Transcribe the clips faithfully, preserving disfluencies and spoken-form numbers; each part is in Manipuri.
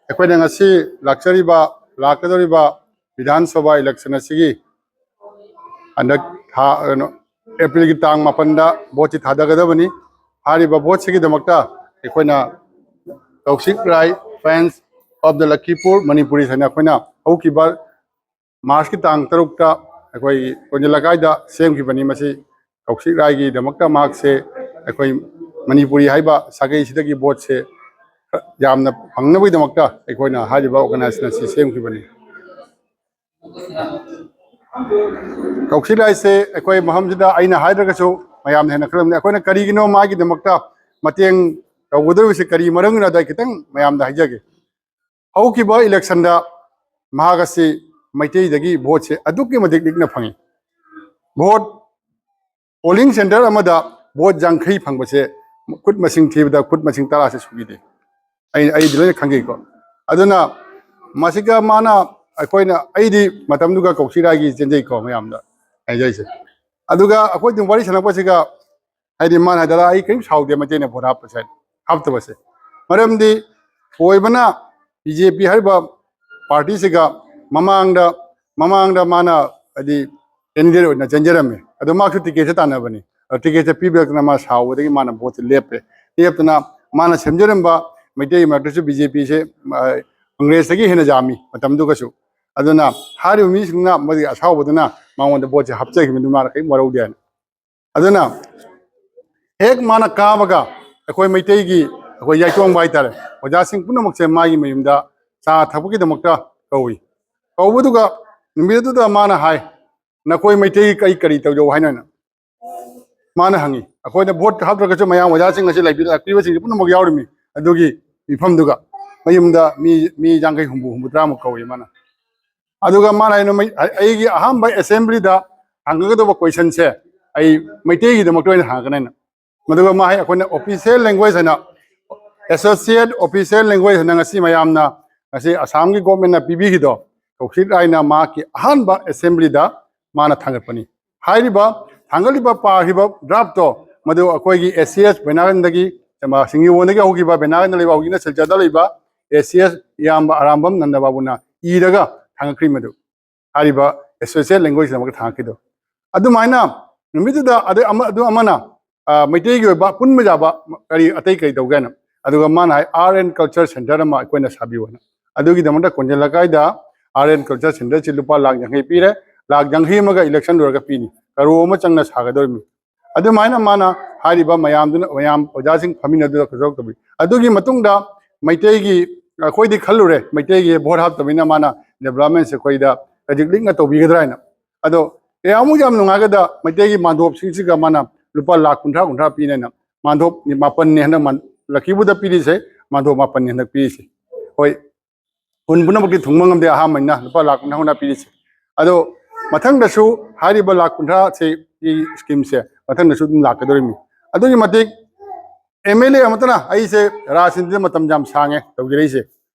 ꯑꯩꯈꯣꯏꯅ ꯉꯁꯤ ꯂꯥꯛꯆꯔꯤꯕ, ꯂꯥꯛꯀꯗꯧꯔꯤꯕ ꯕꯤꯙꯥꯟ ꯁꯚꯥ ꯏꯂꯦꯛꯁꯟ ꯑꯁꯤꯒꯤ ꯍꯟꯗꯛ ꯊꯥ, ꯀꯩꯅꯣ, ꯑꯦꯄ꯭ꯔꯤꯜꯒꯤ ꯇꯥꯡ ꯃꯥꯄꯟꯗ ꯚꯣꯠꯁꯤ ꯊꯥꯗꯒꯗꯕꯅꯤ꯫ ꯍꯥꯏꯔꯤꯕ ꯚꯣꯠꯁꯤꯒꯤꯗꯃꯛꯇ ꯑꯩꯈꯣꯏꯅ Kaushik Rai Friends of the Lakhipur Manipuris ꯍꯥꯏꯅ ꯑꯩꯈꯣꯏꯅ ꯍꯧꯈꯤꯕ ꯃꯥꯔꯆꯀꯤ ꯇꯥꯡ ꯇꯔꯨꯛꯇ ꯑꯩꯈꯣꯏ ꯀꯣꯟꯖꯤꯜ ꯂꯩꯀꯥꯏꯗ ꯁꯦꯝꯈꯤꯕꯅꯤ꯫ ꯃꯁꯤ ꯀꯧꯁꯤꯛ ꯔꯥꯏꯒꯤꯗꯃꯛꯇ ꯃꯍꯥꯛꯁꯦ ꯑꯩꯈꯣꯏ ꯃꯅꯤꯄꯨꯔꯤ ꯍꯥꯏꯕ ꯁꯥꯒꯩꯁꯤꯗꯒꯤ ꯚꯣꯠꯁꯦ ꯌꯥꯝꯅ ꯐꯪꯅꯕꯒꯤꯗꯃꯛꯇ ꯑꯩꯈꯣꯏꯅ ꯍꯥꯏꯔꯤꯕ ꯑꯣꯔꯒꯅꯥꯏꯖꯦꯁꯟ ꯑꯁꯤ ꯁꯦꯝꯈꯤꯕꯅꯤ꯫ ꯀꯧꯁꯤꯛ ꯔꯥꯏꯁꯦ ꯑꯩꯈꯣꯏ ꯃꯐꯝꯁꯤꯗ ꯑꯩꯅ ꯍꯥꯏꯗ꯭ꯔꯒꯁꯨ ꯃꯌꯥꯝꯅ ꯍꯦꯟꯅ ꯈꯪꯂꯝꯅꯤ꯫ ꯑꯩꯈꯣꯏꯅ ꯀꯔꯤꯒꯤꯅꯣ ꯃꯥꯒꯤꯗꯃꯛꯇ ꯃꯇꯦꯡ ꯇꯧꯒꯗꯧꯔꯤꯕꯁꯤ ꯀꯔꯤ ꯃꯔꯝꯒꯤꯅꯣ ꯍꯥꯏꯗ ꯈꯤꯇꯪ ꯃꯌꯥꯝꯗ ꯍꯥꯏꯖꯒꯦ꯫ ꯍꯧꯈꯤꯕ ꯏꯂꯦꯛꯁꯟꯗ ꯃꯍꯥꯛ ꯑꯁꯤ ꯃꯩꯇꯩꯗꯒꯤ ꯚꯣꯠꯁꯦ ꯑꯗꯨꯛꯀꯤ ꯃꯇꯤꯛ ꯂꯤꯛꯅ ꯐꯪꯉꯤ꯫ ꯚꯣꯠ ꯄꯣꯂꯤꯡ ꯁꯦꯟꯇꯔ ꯑꯃꯗ ꯚꯣꯠ ꯌꯥꯡꯈꯩ ꯐꯪꯕꯁꯦ ꯈꯨꯠ ꯃꯁꯤꯡ ꯊꯤꯕꯗ ꯈꯨꯠ ꯃꯁꯤꯡ ꯇꯔꯥꯁꯦ ꯁꯨꯈꯤꯗꯦ꯫ ꯑꯩ, ꯑꯩꯗꯤ ꯂꯣꯏꯅ ꯈꯪꯒꯦꯀꯣ꯫ ꯑꯗꯨꯅ ꯃꯁꯤꯒ ꯃꯥꯅ, ꯑꯩꯈꯣꯏꯅ, ꯑꯩꯗꯤ ꯃꯇꯝꯗꯨꯒ ꯀꯧꯁꯤꯔꯥꯒꯤ ꯆꯦꯟꯖꯩꯀꯣ ꯃꯌꯥꯝꯗ ꯍꯥꯏꯖꯔꯤꯁꯦ꯫ ꯑꯗꯨꯒ ꯑꯩꯈꯣꯏ ꯑꯗꯨꯝ ꯋꯥꯔꯤ ꯁꯥꯟꯅꯛꯄꯁꯤꯒ ꯍꯥꯏꯗꯤ ꯃꯥꯅ ꯍꯥꯏꯗꯔ ꯑꯩ ꯀꯔꯤꯝ ꯁꯥꯎꯗꯦ ꯃꯩꯇꯩꯅ ꯚꯣꯠ ꯍꯥꯞꯄꯁꯦ ꯍꯥꯏꯅ꯫ ꯍꯥꯞꯇꯕꯁꯦ ꯃꯔꯝꯗꯤ ꯑꯣꯏꯕꯅ ꯕꯤ ꯖꯦ ꯄꯤ ꯍꯥꯏꯔꯤꯕ ꯄꯥꯔꯇꯤꯁꯤꯒ ꯃꯃꯥꯡꯗ, ꯃꯃꯥꯡꯗ ꯃꯥꯅ ꯍꯥꯏꯗꯤ ꯀꯦꯟꯗꯤꯗꯦꯠ ꯑꯣꯏꯅ ꯆꯦꯟꯖꯔꯝꯃꯦ꯫ ꯑꯗꯣ ꯃꯥꯁꯨ ꯇꯤꯀꯦꯠꯁꯦ ꯇꯥꯟꯅꯕꯅꯤ꯫ ꯑꯗꯣ ꯇꯤꯀꯦꯠꯁꯦ ꯄꯤꯕꯤꯔꯛꯇꯅ ꯃꯥ ꯁꯥꯎꯕꯗꯒꯤ ꯃꯥꯅ ꯚꯣꯠꯁꯦ ꯂꯦꯞꯄꯦ꯫ ꯂꯦꯞꯇꯅ ꯃꯥꯅ ꯁꯦꯝꯖꯔꯝꯕ ꯃꯩꯇꯩ ꯃꯔꯛꯇꯁꯨ ꯕꯤ ꯖꯦ ꯄꯤꯁꯦ ꯀꯪꯒ꯭ꯔꯦꯁꯇꯒꯤ ꯍꯦꯟꯅ ꯌꯥꯝꯃꯤ ꯃꯇꯝꯗꯨꯒꯁꯨ꯫ ꯑꯗꯨꯅ ꯍꯥꯏꯔꯤꯕ ꯃꯤꯁꯤꯡꯅ ꯃꯗꯨꯒꯤ ꯑꯁꯥꯎꯕꯗꯨꯅ ꯃꯉꯣꯟꯗ ꯚꯣꯠꯁꯦ ꯍꯥꯞꯆꯈꯤꯕꯅꯤ, ꯃꯥꯅ ꯀꯔꯤꯝ ꯋꯥꯔꯧꯗꯦ ꯍꯥꯏꯅ꯫ ꯑꯗꯨꯅ ꯍꯦꯛ ꯃꯥꯅ ꯀꯥꯕꯒ ꯑꯩꯈꯣꯏ ꯃꯩꯇꯩꯒꯤ ꯑꯩꯈꯣꯏ ꯌꯥꯏꯇꯣꯡꯕ ꯍꯥꯏꯇꯥꯔꯦ, ꯑꯣꯖꯥꯁꯤꯡ ꯄꯨꯝꯅꯃꯛꯁꯦ ꯃꯥꯒꯤ ꯃꯌꯨꯝꯗ ꯆꯥ ꯊꯛꯄꯒꯤꯗꯃꯛꯇ ꯀꯧꯏ꯫ ꯀꯧꯕꯗꯨꯒ ꯅꯨꯃꯤꯠ ꯑꯗꯨꯗ ꯃꯥꯅ ꯍꯥꯏ, "ꯅꯈꯣꯏ ꯃꯩꯇꯩꯒꯤ ꯀꯔꯤ ꯀꯔꯤ ꯇꯧꯖꯧ ꯍꯥꯏꯅꯣ?" ꯍꯥꯏꯅ ꯃꯥꯅ ꯍꯪꯉꯤ꯫ ꯑꯩꯈꯣꯏꯅ ꯚꯣꯠ ꯍꯥꯞꯇ꯭ꯔꯒꯁꯨ ꯃꯌꯥꯝ ꯑꯣꯖꯥꯁꯤꯡ ꯑꯁꯤ ꯂꯩꯕꯤ-, ꯂꯥꯛꯄꯤꯕꯁꯤꯡꯁꯦ ꯄꯨꯝꯅꯃꯛ ꯌꯥꯎꯔꯤꯃꯤ ꯑꯗꯨꯒꯤ ꯃꯤꯐꯝꯗꯨꯒ꯫ ꯃꯌꯨꯝꯗ ꯃꯤ, ꯃꯤ ꯌꯥꯡꯈꯩ, ꯍꯨꯝꯐꯨ, ꯍꯨꯝꯐꯨꯇꯔꯥꯃꯨꯛ ꯀꯧꯏ ꯃꯥꯅ꯫ ꯑꯗꯨꯒ ꯃꯥꯅ ꯍꯥꯏꯅ ꯃꯩ-, ꯑꯩꯒꯤ ꯑꯍꯥꯟꯕ ꯑꯦꯁꯦꯝꯕ꯭ꯂꯤꯗ ꯍꯪꯒꯗꯧꯕ ꯀꯣꯏꯁꯟꯁꯦ ꯑꯩ ꯃꯩꯇꯩꯒꯤꯗꯃꯛꯇ ꯑꯣꯏꯅ ꯍꯪꯉꯛꯀꯅꯤ ꯍꯥꯏꯅ꯫ ꯃꯗꯨꯒ ꯃꯥ ꯍꯥꯏ ꯑꯩꯈꯣꯏꯅ ꯑꯣꯐꯤꯁꯤꯌꯦꯜ ꯂꯦꯡꯒ꯭ꯋꯦꯖ ꯍꯥꯏꯅ, ꯑꯦꯁꯣꯁꯤꯌꯦꯠ ꯑꯣꯐꯤꯁꯤꯌꯦꯜ ꯂꯦꯡꯒ꯭ꯋꯦꯖ ꯍꯥꯏꯅ ꯉꯁꯤ ꯃꯌꯥꯝꯅ, ꯉꯁꯤ ꯑꯁꯥꯝꯒꯤ ꯒꯣꯔꯃꯦꯟꯅ ꯄꯤꯕꯤꯈꯤꯗꯣ, ꯀꯧꯁꯤꯛ ꯔꯥꯏꯅ ꯃꯍꯥꯛꯀꯤ ꯑꯍꯥꯟꯕ ꯑꯦꯁꯦꯝꯕ꯭ꯂꯤꯗ ꯃꯥꯅ ꯊꯥꯡꯒꯠꯄꯅꯤ꯫ ꯍꯥꯏꯔꯤꯕ ꯊꯥꯡꯒꯠꯂꯤꯕ ꯄꯥꯈꯤꯕ ꯗ꯭ꯔꯥꯐꯇꯣ ꯃꯗꯨ ꯑꯩꯈꯣꯏꯒꯤ ꯑꯦꯁ ꯁꯤ ꯑꯦꯁ ꯕꯦꯅꯥꯒꯟꯗꯒꯤ, ꯁꯤꯡꯖꯤꯋꯣꯟꯗꯒꯤ ꯍꯧꯈꯤꯕ, ꯕꯦꯅꯥꯒꯟꯗ ꯂꯩꯕ, ꯍꯧꯖꯤꯛꯅ ꯁꯤꯜꯆꯔꯗ ꯂꯩꯕ ꯑꯦ ꯁꯤ ꯑꯦꯁ ꯏꯌꯥꯝꯕ ꯑꯔꯥꯝꯕꯝ ꯅꯟꯗ ꯕꯥꯕꯨꯅ ꯏꯔꯒ ꯊꯥꯡꯒꯠꯈ꯭ꯔꯤ ꯃꯗꯨ꯫ ꯍꯥꯏꯔꯤꯕ special language ꯗꯃꯛꯇ ꯊꯥꯡꯒꯠꯈꯤꯗꯣ꯫ ꯑꯗꯨꯃꯥꯏꯅ ꯅꯨꯃꯤꯠꯇꯨꯗ ꯑꯗꯩ ꯑꯃ-, ꯑꯗꯨ ꯑꯃꯅ, ꯑ, ꯃꯩꯇꯩꯒꯤ ꯑꯣꯏꯕ ꯄꯨꯟꯕ ꯌꯥꯕ ꯀꯔꯤ ꯑꯇꯩ ꯀꯔꯤ ꯇꯧꯒꯦ ꯍꯥꯏꯅ꯫ ꯑꯗꯨꯒ ꯃꯥꯅ ꯍꯥꯏ, "Art and Culture Center ꯑꯃ ꯑꯩꯈꯣꯏꯅ ꯁꯥꯕꯤꯌꯨ" ꯍꯥꯏꯅ꯫ ꯑꯗꯨꯒꯤꯗꯃꯛꯇ ꯀꯣꯟꯖꯦꯜ ꯂꯩꯀꯥꯏꯗ Art and Culture Centerꯁꯤ ꯂꯨꯄꯥ ꯂꯥꯈ ꯌꯥꯡꯈꯩ ꯄꯤꯔꯦ꯫ ꯂꯥꯈ ꯌꯥꯡꯈꯩ ꯑꯃꯒ election ꯂꯣꯏꯔꯒ ꯄꯤꯅꯤ꯫ ꯀꯔꯣꯔ ꯑꯃ ꯆꯪꯅ ꯁꯥꯒꯗꯧꯔꯤꯕꯅꯤ꯫ ꯑꯗꯨꯃꯥꯏꯅ ꯃꯥꯅ ꯍꯥꯏꯔꯤꯕ ꯃꯌꯥꯝꯗꯨꯅ, ꯃꯌꯥꯝ ꯑꯣꯖꯥꯁꯤꯡ ꯐꯝꯃꯤꯟꯅꯗꯨꯅ ꯈꯨꯗꯣꯛ ꯇꯧꯕꯤ꯫ ꯑꯗꯨꯒꯤ ꯃꯇꯨꯡꯗ ꯃꯩꯇꯩꯒꯤ, ꯑꯩꯈꯣꯏꯗꯤ ꯈꯜꯂꯨꯔꯦ, ꯃꯩꯇꯩꯒꯤ ꯚꯣꯠ ꯍꯥꯞꯇꯕꯅꯤꯅ ꯃꯥꯅ developmentꯁꯦ ꯑꯩꯈꯣꯏꯗ ꯈꯖꯤꯛ ꯂꯤꯛꯅ ꯇꯧꯕꯤꯒꯗ꯭ꯔꯥ ꯍꯥꯏꯅ꯫ ꯑꯗꯣ ꯀꯌꯥꯃꯨꯛ ꯌꯥꯝ ꯅꯨꯡꯉꯥꯏꯒꯗ, ꯃꯩꯇꯩꯒꯤ ꯃꯥꯟꯗꯣꯞꯁꯤꯡꯁꯤꯒ ꯃꯥꯅ ꯂꯨꯄꯥ ꯂꯥꯈ ꯀꯨꯟꯊ꯭ꯔꯥ, ꯀꯨꯟꯊ꯭ꯔꯥ ꯄꯤꯅꯦꯅ꯫ ꯃꯥꯟꯗꯣꯞ ꯃꯥꯄꯟꯅꯤ ꯍꯟꯗꯛ ꯃꯥꯟ-, ꯂꯛꯈꯤꯕꯨꯗ ꯄꯤꯔꯤꯁꯦ, ꯃꯥꯟꯗꯣꯞ ꯃꯥꯄꯟꯅꯤ ꯍꯟꯗꯛ ꯄꯤꯔꯤꯁꯦ꯫ ꯍꯣꯏ, ꯀꯨꯟ ꯄꯨꯝꯅꯃꯛꯇꯤ ꯊꯨꯡꯕ ꯉꯝꯗꯦ, ꯑꯍꯥꯟꯕꯅꯤꯅ ꯂꯨꯄꯥ ꯂꯥꯈ ꯀꯨꯟꯊ꯭ꯔꯥ ꯄꯤꯔꯤꯁꯦ꯫ ꯑꯗꯣ ꯃꯊꯪꯗꯁꯨ ꯍꯥꯏꯔꯤꯕ ꯂꯥꯈ ꯀꯨꯟꯊ꯭ꯔꯥꯁꯦ, ꯁ꯭ꯀꯤꯝꯁꯦ ꯃꯊꯪꯗꯁꯨ ꯑꯗꯨꯝ ꯂꯥꯛꯀꯗꯧꯔꯤꯕꯅꯤ꯫ ꯑꯗꯨꯛꯀꯤ ꯃꯇꯤꯛ ꯑꯦꯝ ꯑꯦꯜ ꯑꯦ ꯑꯃꯠꯇꯅ, ꯑꯩꯁꯦ ꯔꯥꯖꯅꯤꯇꯤꯗ ꯃꯇꯝ ꯌꯥꯝ ꯁꯥꯡꯉꯦ ꯇꯧꯖꯔꯛꯏꯁꯦ,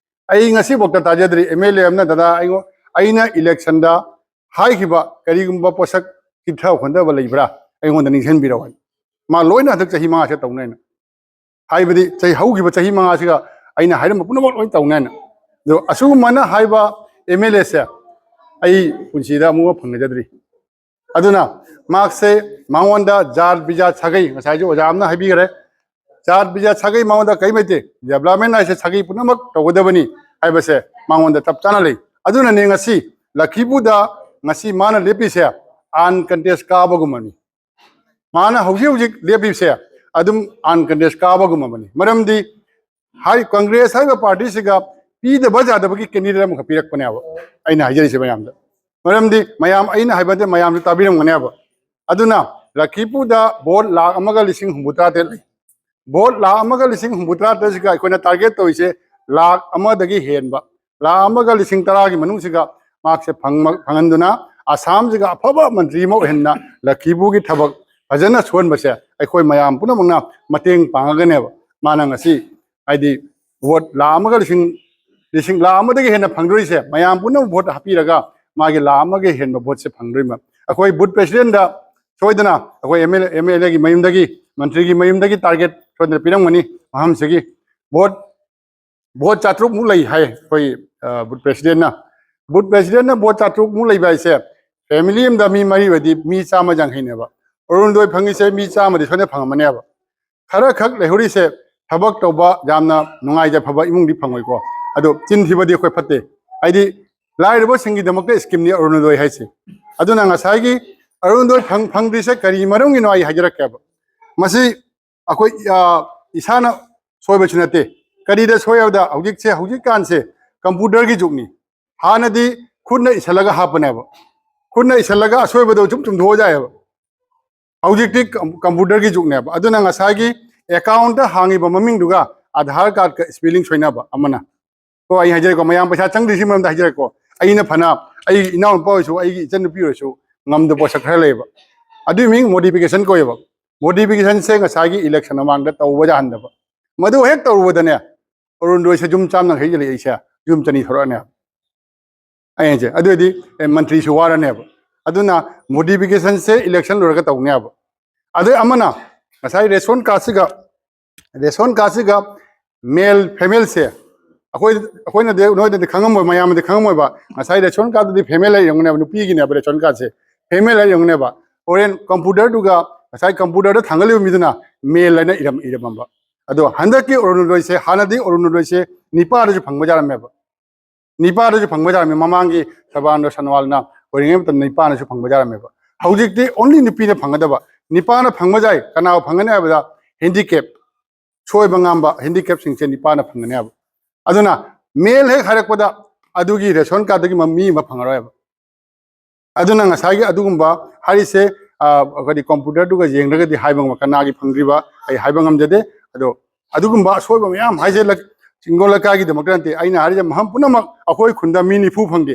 ꯑꯩ ꯉꯁꯤꯐꯥꯎꯗ ꯇꯥꯖꯗ꯭ꯔꯤ ꯑꯦꯝ ꯑꯦꯜ ꯑꯦ ꯑꯃꯅ, "ꯗꯗꯥ, ꯑꯩꯉꯣꯟ-, ꯑꯩꯅ ꯏꯂꯦꯛꯁꯟꯗ ꯍꯥꯏꯈꯤꯕ ꯀꯔꯤꯒꯨꯝꯕ ꯄꯣꯠꯁꯛ ꯆꯤꯠꯊ ꯍꯣꯟꯊꯕ ꯂꯩꯕ꯭ꯔꯥ, ꯑꯩꯉꯣꯟꯗ ꯅꯤꯡꯁꯤꯡꯕꯤꯔꯛꯑꯣ" ꯍꯥꯏꯅ꯫ ꯃꯥ ꯂꯣꯏꯅ ꯍꯟꯗꯛ ꯆꯍꯤ ꯃꯉꯥꯁꯦ ꯇꯧꯅꯦꯅ꯫ ꯍꯥꯏꯕꯗꯤ ꯆꯍꯤ, ꯍꯧꯈꯤꯕ ꯆꯍꯤ ꯃꯉꯥꯁꯤꯒ ꯑꯩꯅ ꯍꯥꯏꯔꯝꯕ ꯄꯨꯝꯅꯃꯛ ꯂꯣꯏ ꯇꯧꯅꯦꯅ꯫ ꯑꯗꯣ ꯑꯁꯨꯒꯨꯝꯕꯅ ꯍꯥꯏꯕ ꯑꯦꯝ ꯑꯦꯜ ꯑꯦꯁꯦ ꯑꯩ ꯄꯨꯟꯁꯤꯗ ꯑꯃꯨꯛ ꯐꯪꯅꯖꯗ꯭ꯔꯤ꯫ ꯑꯗꯨꯅ ꯃꯍꯥꯛꯁꯦ, ꯃꯉꯣꯟꯗ ꯖꯥꯠ ꯕꯤꯖꯥꯠ ꯁꯥꯒꯩ, ꯉꯁꯥꯏꯁꯨ ꯑꯣꯖꯥ ꯑꯃꯅ ꯍꯥꯏꯕꯤꯈ꯭ꯔꯦ, ꯖꯥꯠ ꯕꯤꯖꯥꯠ ꯁꯥꯒꯩ ꯃꯉꯣꯟꯗ ꯀꯔꯤꯝ ꯂꯩꯇꯦ꯫ Development ꯍꯥꯏꯁꯦ ꯁꯥꯒꯩ ꯄꯨꯝꯅꯃꯛ ꯇꯧꯒꯗꯕꯅꯤ ꯍꯥꯏꯕꯁꯦ ꯃꯉꯣꯟꯗ ꯆꯞ ꯆꯥꯅ ꯂꯩ꯫ ꯑꯗꯨꯅꯅꯦ ꯉꯁꯤ ꯂꯛꯈꯤꯄꯨꯔꯗ ꯉꯁꯤ ꯃꯥꯅ ꯂꯦꯞꯄꯤꯁꯦ uncontest ꯀꯥꯕꯒꯨꯝꯕꯅꯤ꯫ ꯃꯥꯅ ꯍꯧꯖꯤꯛ ꯍꯧꯖꯤꯛ ꯂꯦꯞꯄꯤꯕꯁꯦ ꯑꯗꯨꯝ uncontest ꯀꯥꯕꯒꯨꯝꯕꯅꯤ꯫ ꯃꯔꯝꯗꯤ ꯍꯥꯏ, ꯀꯪꯒ꯭ꯔꯦꯁ ꯍꯥꯏꯔꯤꯕ ꯄꯥꯔꯇꯤꯁꯤꯒ ꯄꯤꯗꯕ ꯌꯥꯗꯕꯒꯤ candidate ꯑꯃꯈꯛ ꯄꯤꯔꯛꯄꯅꯦꯕ ꯑꯩꯅ ꯍꯥꯏꯖꯔꯤꯁꯦ ꯃꯌꯥꯝꯗ꯫ ꯃꯔꯝꯗꯤ ꯃꯌꯥꯝ, ꯑꯩꯅ ꯍꯥꯏꯕ ꯅꯠꯇꯦ, ꯃꯌꯥꯝꯁꯨ ꯇꯥꯕꯤꯔꯝꯒꯅꯦꯕ꯫ ꯑꯗꯨꯅ ꯂꯛꯈꯤꯄꯨꯔꯗ ꯚꯣꯠ ꯂꯥꯈ ꯑꯃꯒ ꯂꯤꯁꯤꯡ ꯍꯨꯝꯐꯨꯇꯔꯥ ꯇꯔꯦꯠ ꯂꯩ꯫ ꯚꯣꯠ ꯂꯥꯈ ꯑꯃꯒ ꯂꯤꯁꯤꯡ ꯍꯨꯝꯐꯨꯇꯔꯥ ꯇꯔꯦꯠꯁꯤꯒ ꯑꯩꯈꯣꯏꯅ target ꯇꯧꯔꯤꯁꯦ ꯂꯥꯈ ꯑꯃꯗꯒꯤ ꯍꯦꯟꯕ, ꯂꯥꯈ ꯑꯃꯒ ꯂꯤꯁꯤꯡ ꯇꯔꯥꯒꯤ ꯃꯅꯨꯡꯁꯤꯒ ꯃꯍꯥꯛꯁꯦ ꯐꯪꯕ-, ꯐꯪꯍꯟꯗꯨꯅ ꯑꯁꯥꯝꯁꯤꯒ ꯑꯐꯕ ꯃꯟꯇ꯭ꯔꯤ ꯑꯃ ꯑꯣꯏꯍꯟꯅ ꯂꯛꯈꯤꯄꯨꯔꯒꯤ ꯊꯕꯛ ꯐꯖꯅ ꯁꯨꯍꯟꯕꯁꯦ ꯑꯩꯈꯣꯏ ꯃꯌꯥꯝ ꯄꯨꯝꯅꯃꯛꯅ ꯃꯇꯦꯡ ꯄꯥꯡꯉꯒꯅꯦꯕ ꯃꯥꯅ ꯉꯁꯤ, ꯍꯥꯏꯗꯤ, ꯚꯣꯠ ꯂꯥꯈ ꯑꯃꯒ ꯂꯤꯁꯤꯡ, ꯂꯤꯁꯤꯡ ꯂꯥꯈ ꯑꯃꯗꯒꯤ ꯍꯦꯟꯅ ꯐꯪꯗꯣꯔꯤꯁꯦ, ꯃꯌꯥꯝ ꯄꯨꯝꯅꯃꯛ ꯚꯣꯠ ꯍꯥꯞꯄꯤꯔꯒ ꯃꯥꯒꯤ ꯂꯥꯈ ꯑꯃꯒ ꯍꯦꯟꯕ ꯚꯣꯠꯁꯦ ꯐꯪꯗꯣꯔꯤꯕ꯫ ꯑꯩꯈꯣꯏ ꯕꯨꯠ presidentꯗ ꯁꯣꯏꯗꯅ ꯑꯩꯈꯣꯏ M L A, M L ꯑꯦꯒꯤ ꯃꯌꯨꯝꯗꯒꯤ, ꯃꯟꯇ꯭ꯔꯤꯒꯤ ꯃꯌꯨꯝꯗꯒꯤ target ꯁꯣꯏꯗꯅ ꯄꯤꯔꯝꯒꯅꯤ ꯃꯐꯝꯁꯤꯒꯤ꯫ ꯚꯣꯠ ꯚꯣꯠ ꯆꯥꯇ꯭ꯔꯨꯛꯃꯨꯛ ꯂꯩ ꯍꯥꯏ ꯑꯩꯈꯣꯏ ꯕꯨꯠ ꯄ꯭ꯔꯦꯁꯤꯗꯦꯟꯅ꯫ ꯕꯨꯠ ꯄ꯭ꯔꯦꯁꯤꯗꯦꯟꯅ ꯚꯣꯠ ꯆꯥꯇ꯭ꯔꯨꯛꯃꯨꯛ ꯂꯩꯕ ꯍꯥꯏꯁꯦ, ꯐꯦꯃꯤꯂꯤ ꯑꯃꯗ ꯃꯤ ꯃꯔꯤ ꯑꯣꯏꯗꯤ ꯃꯤ ꯆꯥꯝꯃ ꯌꯥꯡꯈꯩꯅꯦꯕ꯫ ꯑꯔꯨꯅꯣꯗꯣꯏ ꯐꯪꯉꯤꯁꯦ ꯃꯤ ꯆꯥꯝꯃꯗꯤ ꯁꯣꯏꯅ ꯐꯪꯉꯝꯃꯅꯦꯕ꯫ ꯈꯔ ꯈꯛ ꯂꯩꯍꯧꯔꯤꯁꯦ ꯊꯕꯛ ꯇꯧꯕ ꯌꯥꯝꯅ ꯅꯨꯡꯉꯥꯏꯖ ꯐꯕ ꯏꯃꯨꯡꯗꯤ ꯐꯪꯉꯣꯏꯀꯣ꯫ ꯑꯗꯣ ꯆꯤꯟ ꯊꯤꯕꯗꯤ ꯑꯩꯈꯣꯏ ꯐꯠꯇꯦ꯫ ꯍꯥꯏꯗꯤ ꯂꯥꯏꯔꯕꯁꯤꯡꯒꯤꯗꯃꯛꯇ ꯁ꯭ꯀꯤꯝꯅꯤ ꯑꯔꯨꯅꯣꯗꯣꯏ ꯍꯥꯏꯁꯦ꯫ ꯑꯗꯨꯅ ꯉꯁꯥꯏꯒꯤ ꯑꯔꯨꯅꯣꯗꯣꯏ ꯐꯪ-, ꯐꯪꯗ꯭ꯔꯤꯁꯦ ꯀꯔꯤ ꯃꯔꯝꯒꯤꯅꯣ ꯑꯩ ꯍꯥꯏꯖꯔꯛꯀꯦꯕ꯫ ꯃꯁꯤ ꯑꯩꯈꯣꯏ, ꯑ, ꯏꯁꯥꯅ ꯁꯣꯏꯕꯁꯨ ꯅꯠꯇꯦ꯫ ꯀꯔꯤꯗ ꯁꯣꯏ ꯍꯥꯏꯕꯗ ꯍꯧꯖꯤꯛꯁꯦ, ꯍꯧꯖꯤꯛꯀꯥꯟꯁꯦ ꯀꯝꯄ꯭ꯌꯨꯇꯔꯒꯤ ꯖꯨꯒꯅꯤ꯫ ꯍꯥꯟꯅꯗꯤ ꯈꯨꯠꯅ ꯏꯁꯜꯂꯒ ꯍꯥꯞꯄꯅꯦꯕ꯫ ꯈꯨꯠꯅ ꯏꯁꯜꯂꯒ ꯑꯁꯣꯏꯕꯗꯣ ꯁꯨꯝ ꯆꯨꯝꯊꯣꯛꯑ ꯌꯥꯏꯑꯕ꯫ ꯍꯧꯖꯤꯛꯇꯤ ꯀꯝ-, ꯀꯝꯄ꯭ꯌꯨꯇꯔꯒꯤ ꯖꯨꯒꯅꯦꯕ꯫ ꯑꯗꯨꯅ ꯉꯁꯥꯏꯒꯤ ꯑꯦꯀꯥꯎꯟꯗ ꯍꯥꯡꯉꯤꯕ ꯃꯃꯤꯡꯗꯨꯒ ꯑꯥꯙꯥꯔ ꯀꯥꯔꯗꯀ ꯁ꯭ꯄꯦꯂꯤꯡ ꯁꯣꯏꯅꯕ ꯑꯃꯅ꯫ ꯀꯣ, ꯑꯩ ꯍꯥꯏꯖꯔꯦꯀꯣ, ꯃꯌꯥꯝ ꯄꯩꯁꯥ ꯆꯪꯗ꯭ꯔꯤꯁꯤ ꯃꯔꯝꯗ ꯍꯥꯏꯖꯔꯦꯀꯣ꯫ ꯑꯩꯅ ꯐꯅ, ꯑꯩꯒꯤ ꯏꯅꯥꯎꯅꯨꯄꯥ ꯑꯣꯏꯔꯁꯨ, ꯑꯩꯒꯤ ꯏꯆꯟꯅꯨꯄꯤ ꯑꯣꯏꯔꯁꯨ ꯉꯝꯗꯕ ꯄꯣꯠꯁꯛ ꯈꯔ ꯂꯩꯌꯦꯕ꯫ ꯑꯗꯨꯒꯤ ꯃꯤꯡ ꯃꯣꯗꯤꯐꯤꯀꯦꯁꯟ ꯀꯧꯋꯦꯕ꯫ ꯃꯣꯗꯤꯐꯤꯀꯦꯁꯟꯁꯦ ꯉꯁꯥꯏꯒꯤ ꯏꯂꯦꯛꯁꯟ ꯃꯃꯥꯡꯗ ꯇꯧꯕ ꯌꯥꯍꯟꯗꯕ꯫ ꯃꯗꯨ ꯍꯦꯛ ꯇꯧꯔꯨꯕꯗꯅꯦ, ꯑꯔꯨꯅꯣꯗꯣꯏꯁꯦ ꯌꯨꯝ ꯆꯥꯝ ꯌꯥꯡꯈꯩ ꯂꯩ, ꯑꯩꯁꯦ ꯌꯨꯝ ꯆꯅꯤ ꯊꯣꯔꯛꯑꯅꯦꯕ꯫ ꯑꯩ ꯍꯥꯏꯁꯦ, ꯑꯗꯨꯑꯣꯏꯗꯤ, ꯑꯦ, ꯃꯟꯇ꯭ꯔꯤꯁꯨ ꯋꯥꯔꯅꯦꯕ꯫ ꯑꯗꯨꯅ ꯃꯣꯗꯤꯐꯤꯀꯦꯁꯟꯁꯦ ꯏꯂꯦꯛꯁꯟ ꯂꯣꯏꯔꯒ ꯇꯧꯅꯦꯕ꯫ ꯑꯗꯩ ꯑꯃꯅ ꯉꯁꯥꯏ ꯔꯦꯁꯟ ꯀꯥꯔꯗꯁꯤꯒ, ꯔꯦꯁꯟ ꯀꯥꯔꯗꯁꯤꯒ ꯃꯦꯜ ꯐꯦꯃꯦꯜꯁꯦ ꯑꯩꯈꯣꯏ, ꯑꯩꯈꯣꯏꯅꯗꯤ, ꯅꯣꯏꯗꯗꯤ ꯈꯪꯉꯝꯃꯣꯏ, ꯃꯌꯥꯝꯅꯗꯤ ꯈꯪꯉꯝꯃꯣꯏꯕ꯫ ꯉꯁꯥꯏ ꯔꯦꯁꯟ ꯀꯥꯔꯗꯇꯗꯤ ꯐꯦꯃꯦꯜ ꯍꯥꯏ ꯌꯦꯡꯉꯨꯅꯦꯕ, ꯅꯨꯄꯤꯒꯤꯅꯦꯕ ꯔꯦꯁꯟ ꯀꯥꯔꯗꯁꯦ, ꯐꯦꯃꯦꯜ ꯍꯥꯏ ꯌꯦꯡꯉꯨꯅꯦꯕ꯫ ꯍꯣꯔꯦꯟ ꯀꯝꯄ꯭ꯌꯨꯇꯔꯗꯨꯒ ꯉꯁꯥꯏ ꯀꯝꯄ꯭ꯌꯨꯇꯔꯗ ꯊꯥꯡꯒꯠꯂꯤꯕ ꯃꯤꯗꯨꯅ ꯃꯦꯜ ꯍꯥꯏꯅ ꯏꯔꯝ-, ꯏꯔꯝꯃꯝꯕ꯫ ꯑꯗꯣ ꯍꯟꯗꯛꯀꯤ ꯑꯔꯨꯅꯣꯗꯣꯏꯁꯦ, ꯍꯥꯟꯅꯗꯤ ꯑꯔꯨꯅꯣꯗꯣꯏꯁꯦ ꯅꯤꯄꯥꯗꯁꯨ ꯐꯪꯕ ꯌꯥꯔꯝꯃꯦꯕ꯫ ꯅꯤꯄꯥꯗꯁꯨ ꯐꯪꯕ ꯌꯥꯔꯝꯃꯦ꯫ ꯃꯃꯥꯡꯒꯤ ꯁꯔꯕꯥꯅꯟꯗ ꯁꯣꯅꯣꯋꯥꯜꯅ ꯑꯣꯏꯔꯤꯉꯩ ꯃꯇꯝꯗ ꯅꯤꯄꯥꯅꯁꯨ ꯐꯪꯕ ꯌꯥꯔꯝꯃꯦꯕ꯫ ꯍꯧꯖꯤꯛꯇꯤ only ꯅꯨꯄꯤꯅ ꯐꯪꯒꯗꯕ꯫ ꯅꯤꯄꯥꯅ ꯐꯪꯕ ꯌꯥꯏ꯫ ꯀꯅꯥ ꯐꯪꯒꯅꯤ ꯍꯥꯏꯕꯗ, ꯍꯦꯟꯗꯤꯀꯦꯞ, ꯁꯣꯏꯕ ꯉꯥꯝꯕ ꯍꯦꯟꯗꯤꯀꯦꯞꯁꯤꯡꯁꯦ ꯅꯤꯄꯥꯅ ꯐꯪꯒꯅꯤ ꯍꯥꯏꯕ꯫ ꯑꯗꯨꯅ ꯃꯦꯜ ꯍꯦꯛ ꯍꯥꯏꯔꯛꯄꯗ ꯑꯗꯨꯒꯤ ꯔꯦꯁꯟ ꯀꯥꯔꯗꯇꯒꯤ ꯃ-, ꯃꯤ ꯑꯃ ꯐꯪꯉꯔꯣꯏꯕ꯫ ꯑꯗꯨꯅ ꯉꯁꯥꯏꯒꯤ ꯑꯗꯨꯒꯨꯝꯕ ꯍꯥꯏꯔꯤꯁꯦ, ꯑ, ꯑꯩꯈꯣꯏꯗꯤ ꯀꯝꯄ꯭ꯌꯨꯇꯔꯗꯨꯒ ꯌꯦꯡꯗ꯭ꯔꯒꯗꯤ ꯍꯥꯏꯕ ꯉꯝ-, ꯀꯅꯥꯒꯤ ꯐꯪꯗ꯭ꯔꯤꯕ ꯑꯩ ꯍꯥꯏꯕ ꯉꯝꯖꯗꯦ꯫ ꯑꯗꯣ ꯑꯗꯨꯒꯨꯝꯕ ꯑꯁꯣꯏꯕ ꯃꯌꯥꯝ ꯍꯥꯏꯁꯦ ꯂꯛ-, ꯆꯤꯡꯒꯣꯜ ꯂꯩꯀꯥꯏꯒꯤꯗꯃꯛꯇ ꯅꯠꯇꯦ꯫ ꯑꯩꯅ ꯍꯥꯏꯔꯤꯁꯦ ꯃꯐꯝ ꯄꯨꯝꯅꯃꯛ ꯑꯩꯈꯣꯏ ꯈꯨꯟꯗ ꯃꯤ ꯅꯤꯐꯨ ꯐꯪꯗꯦ꯫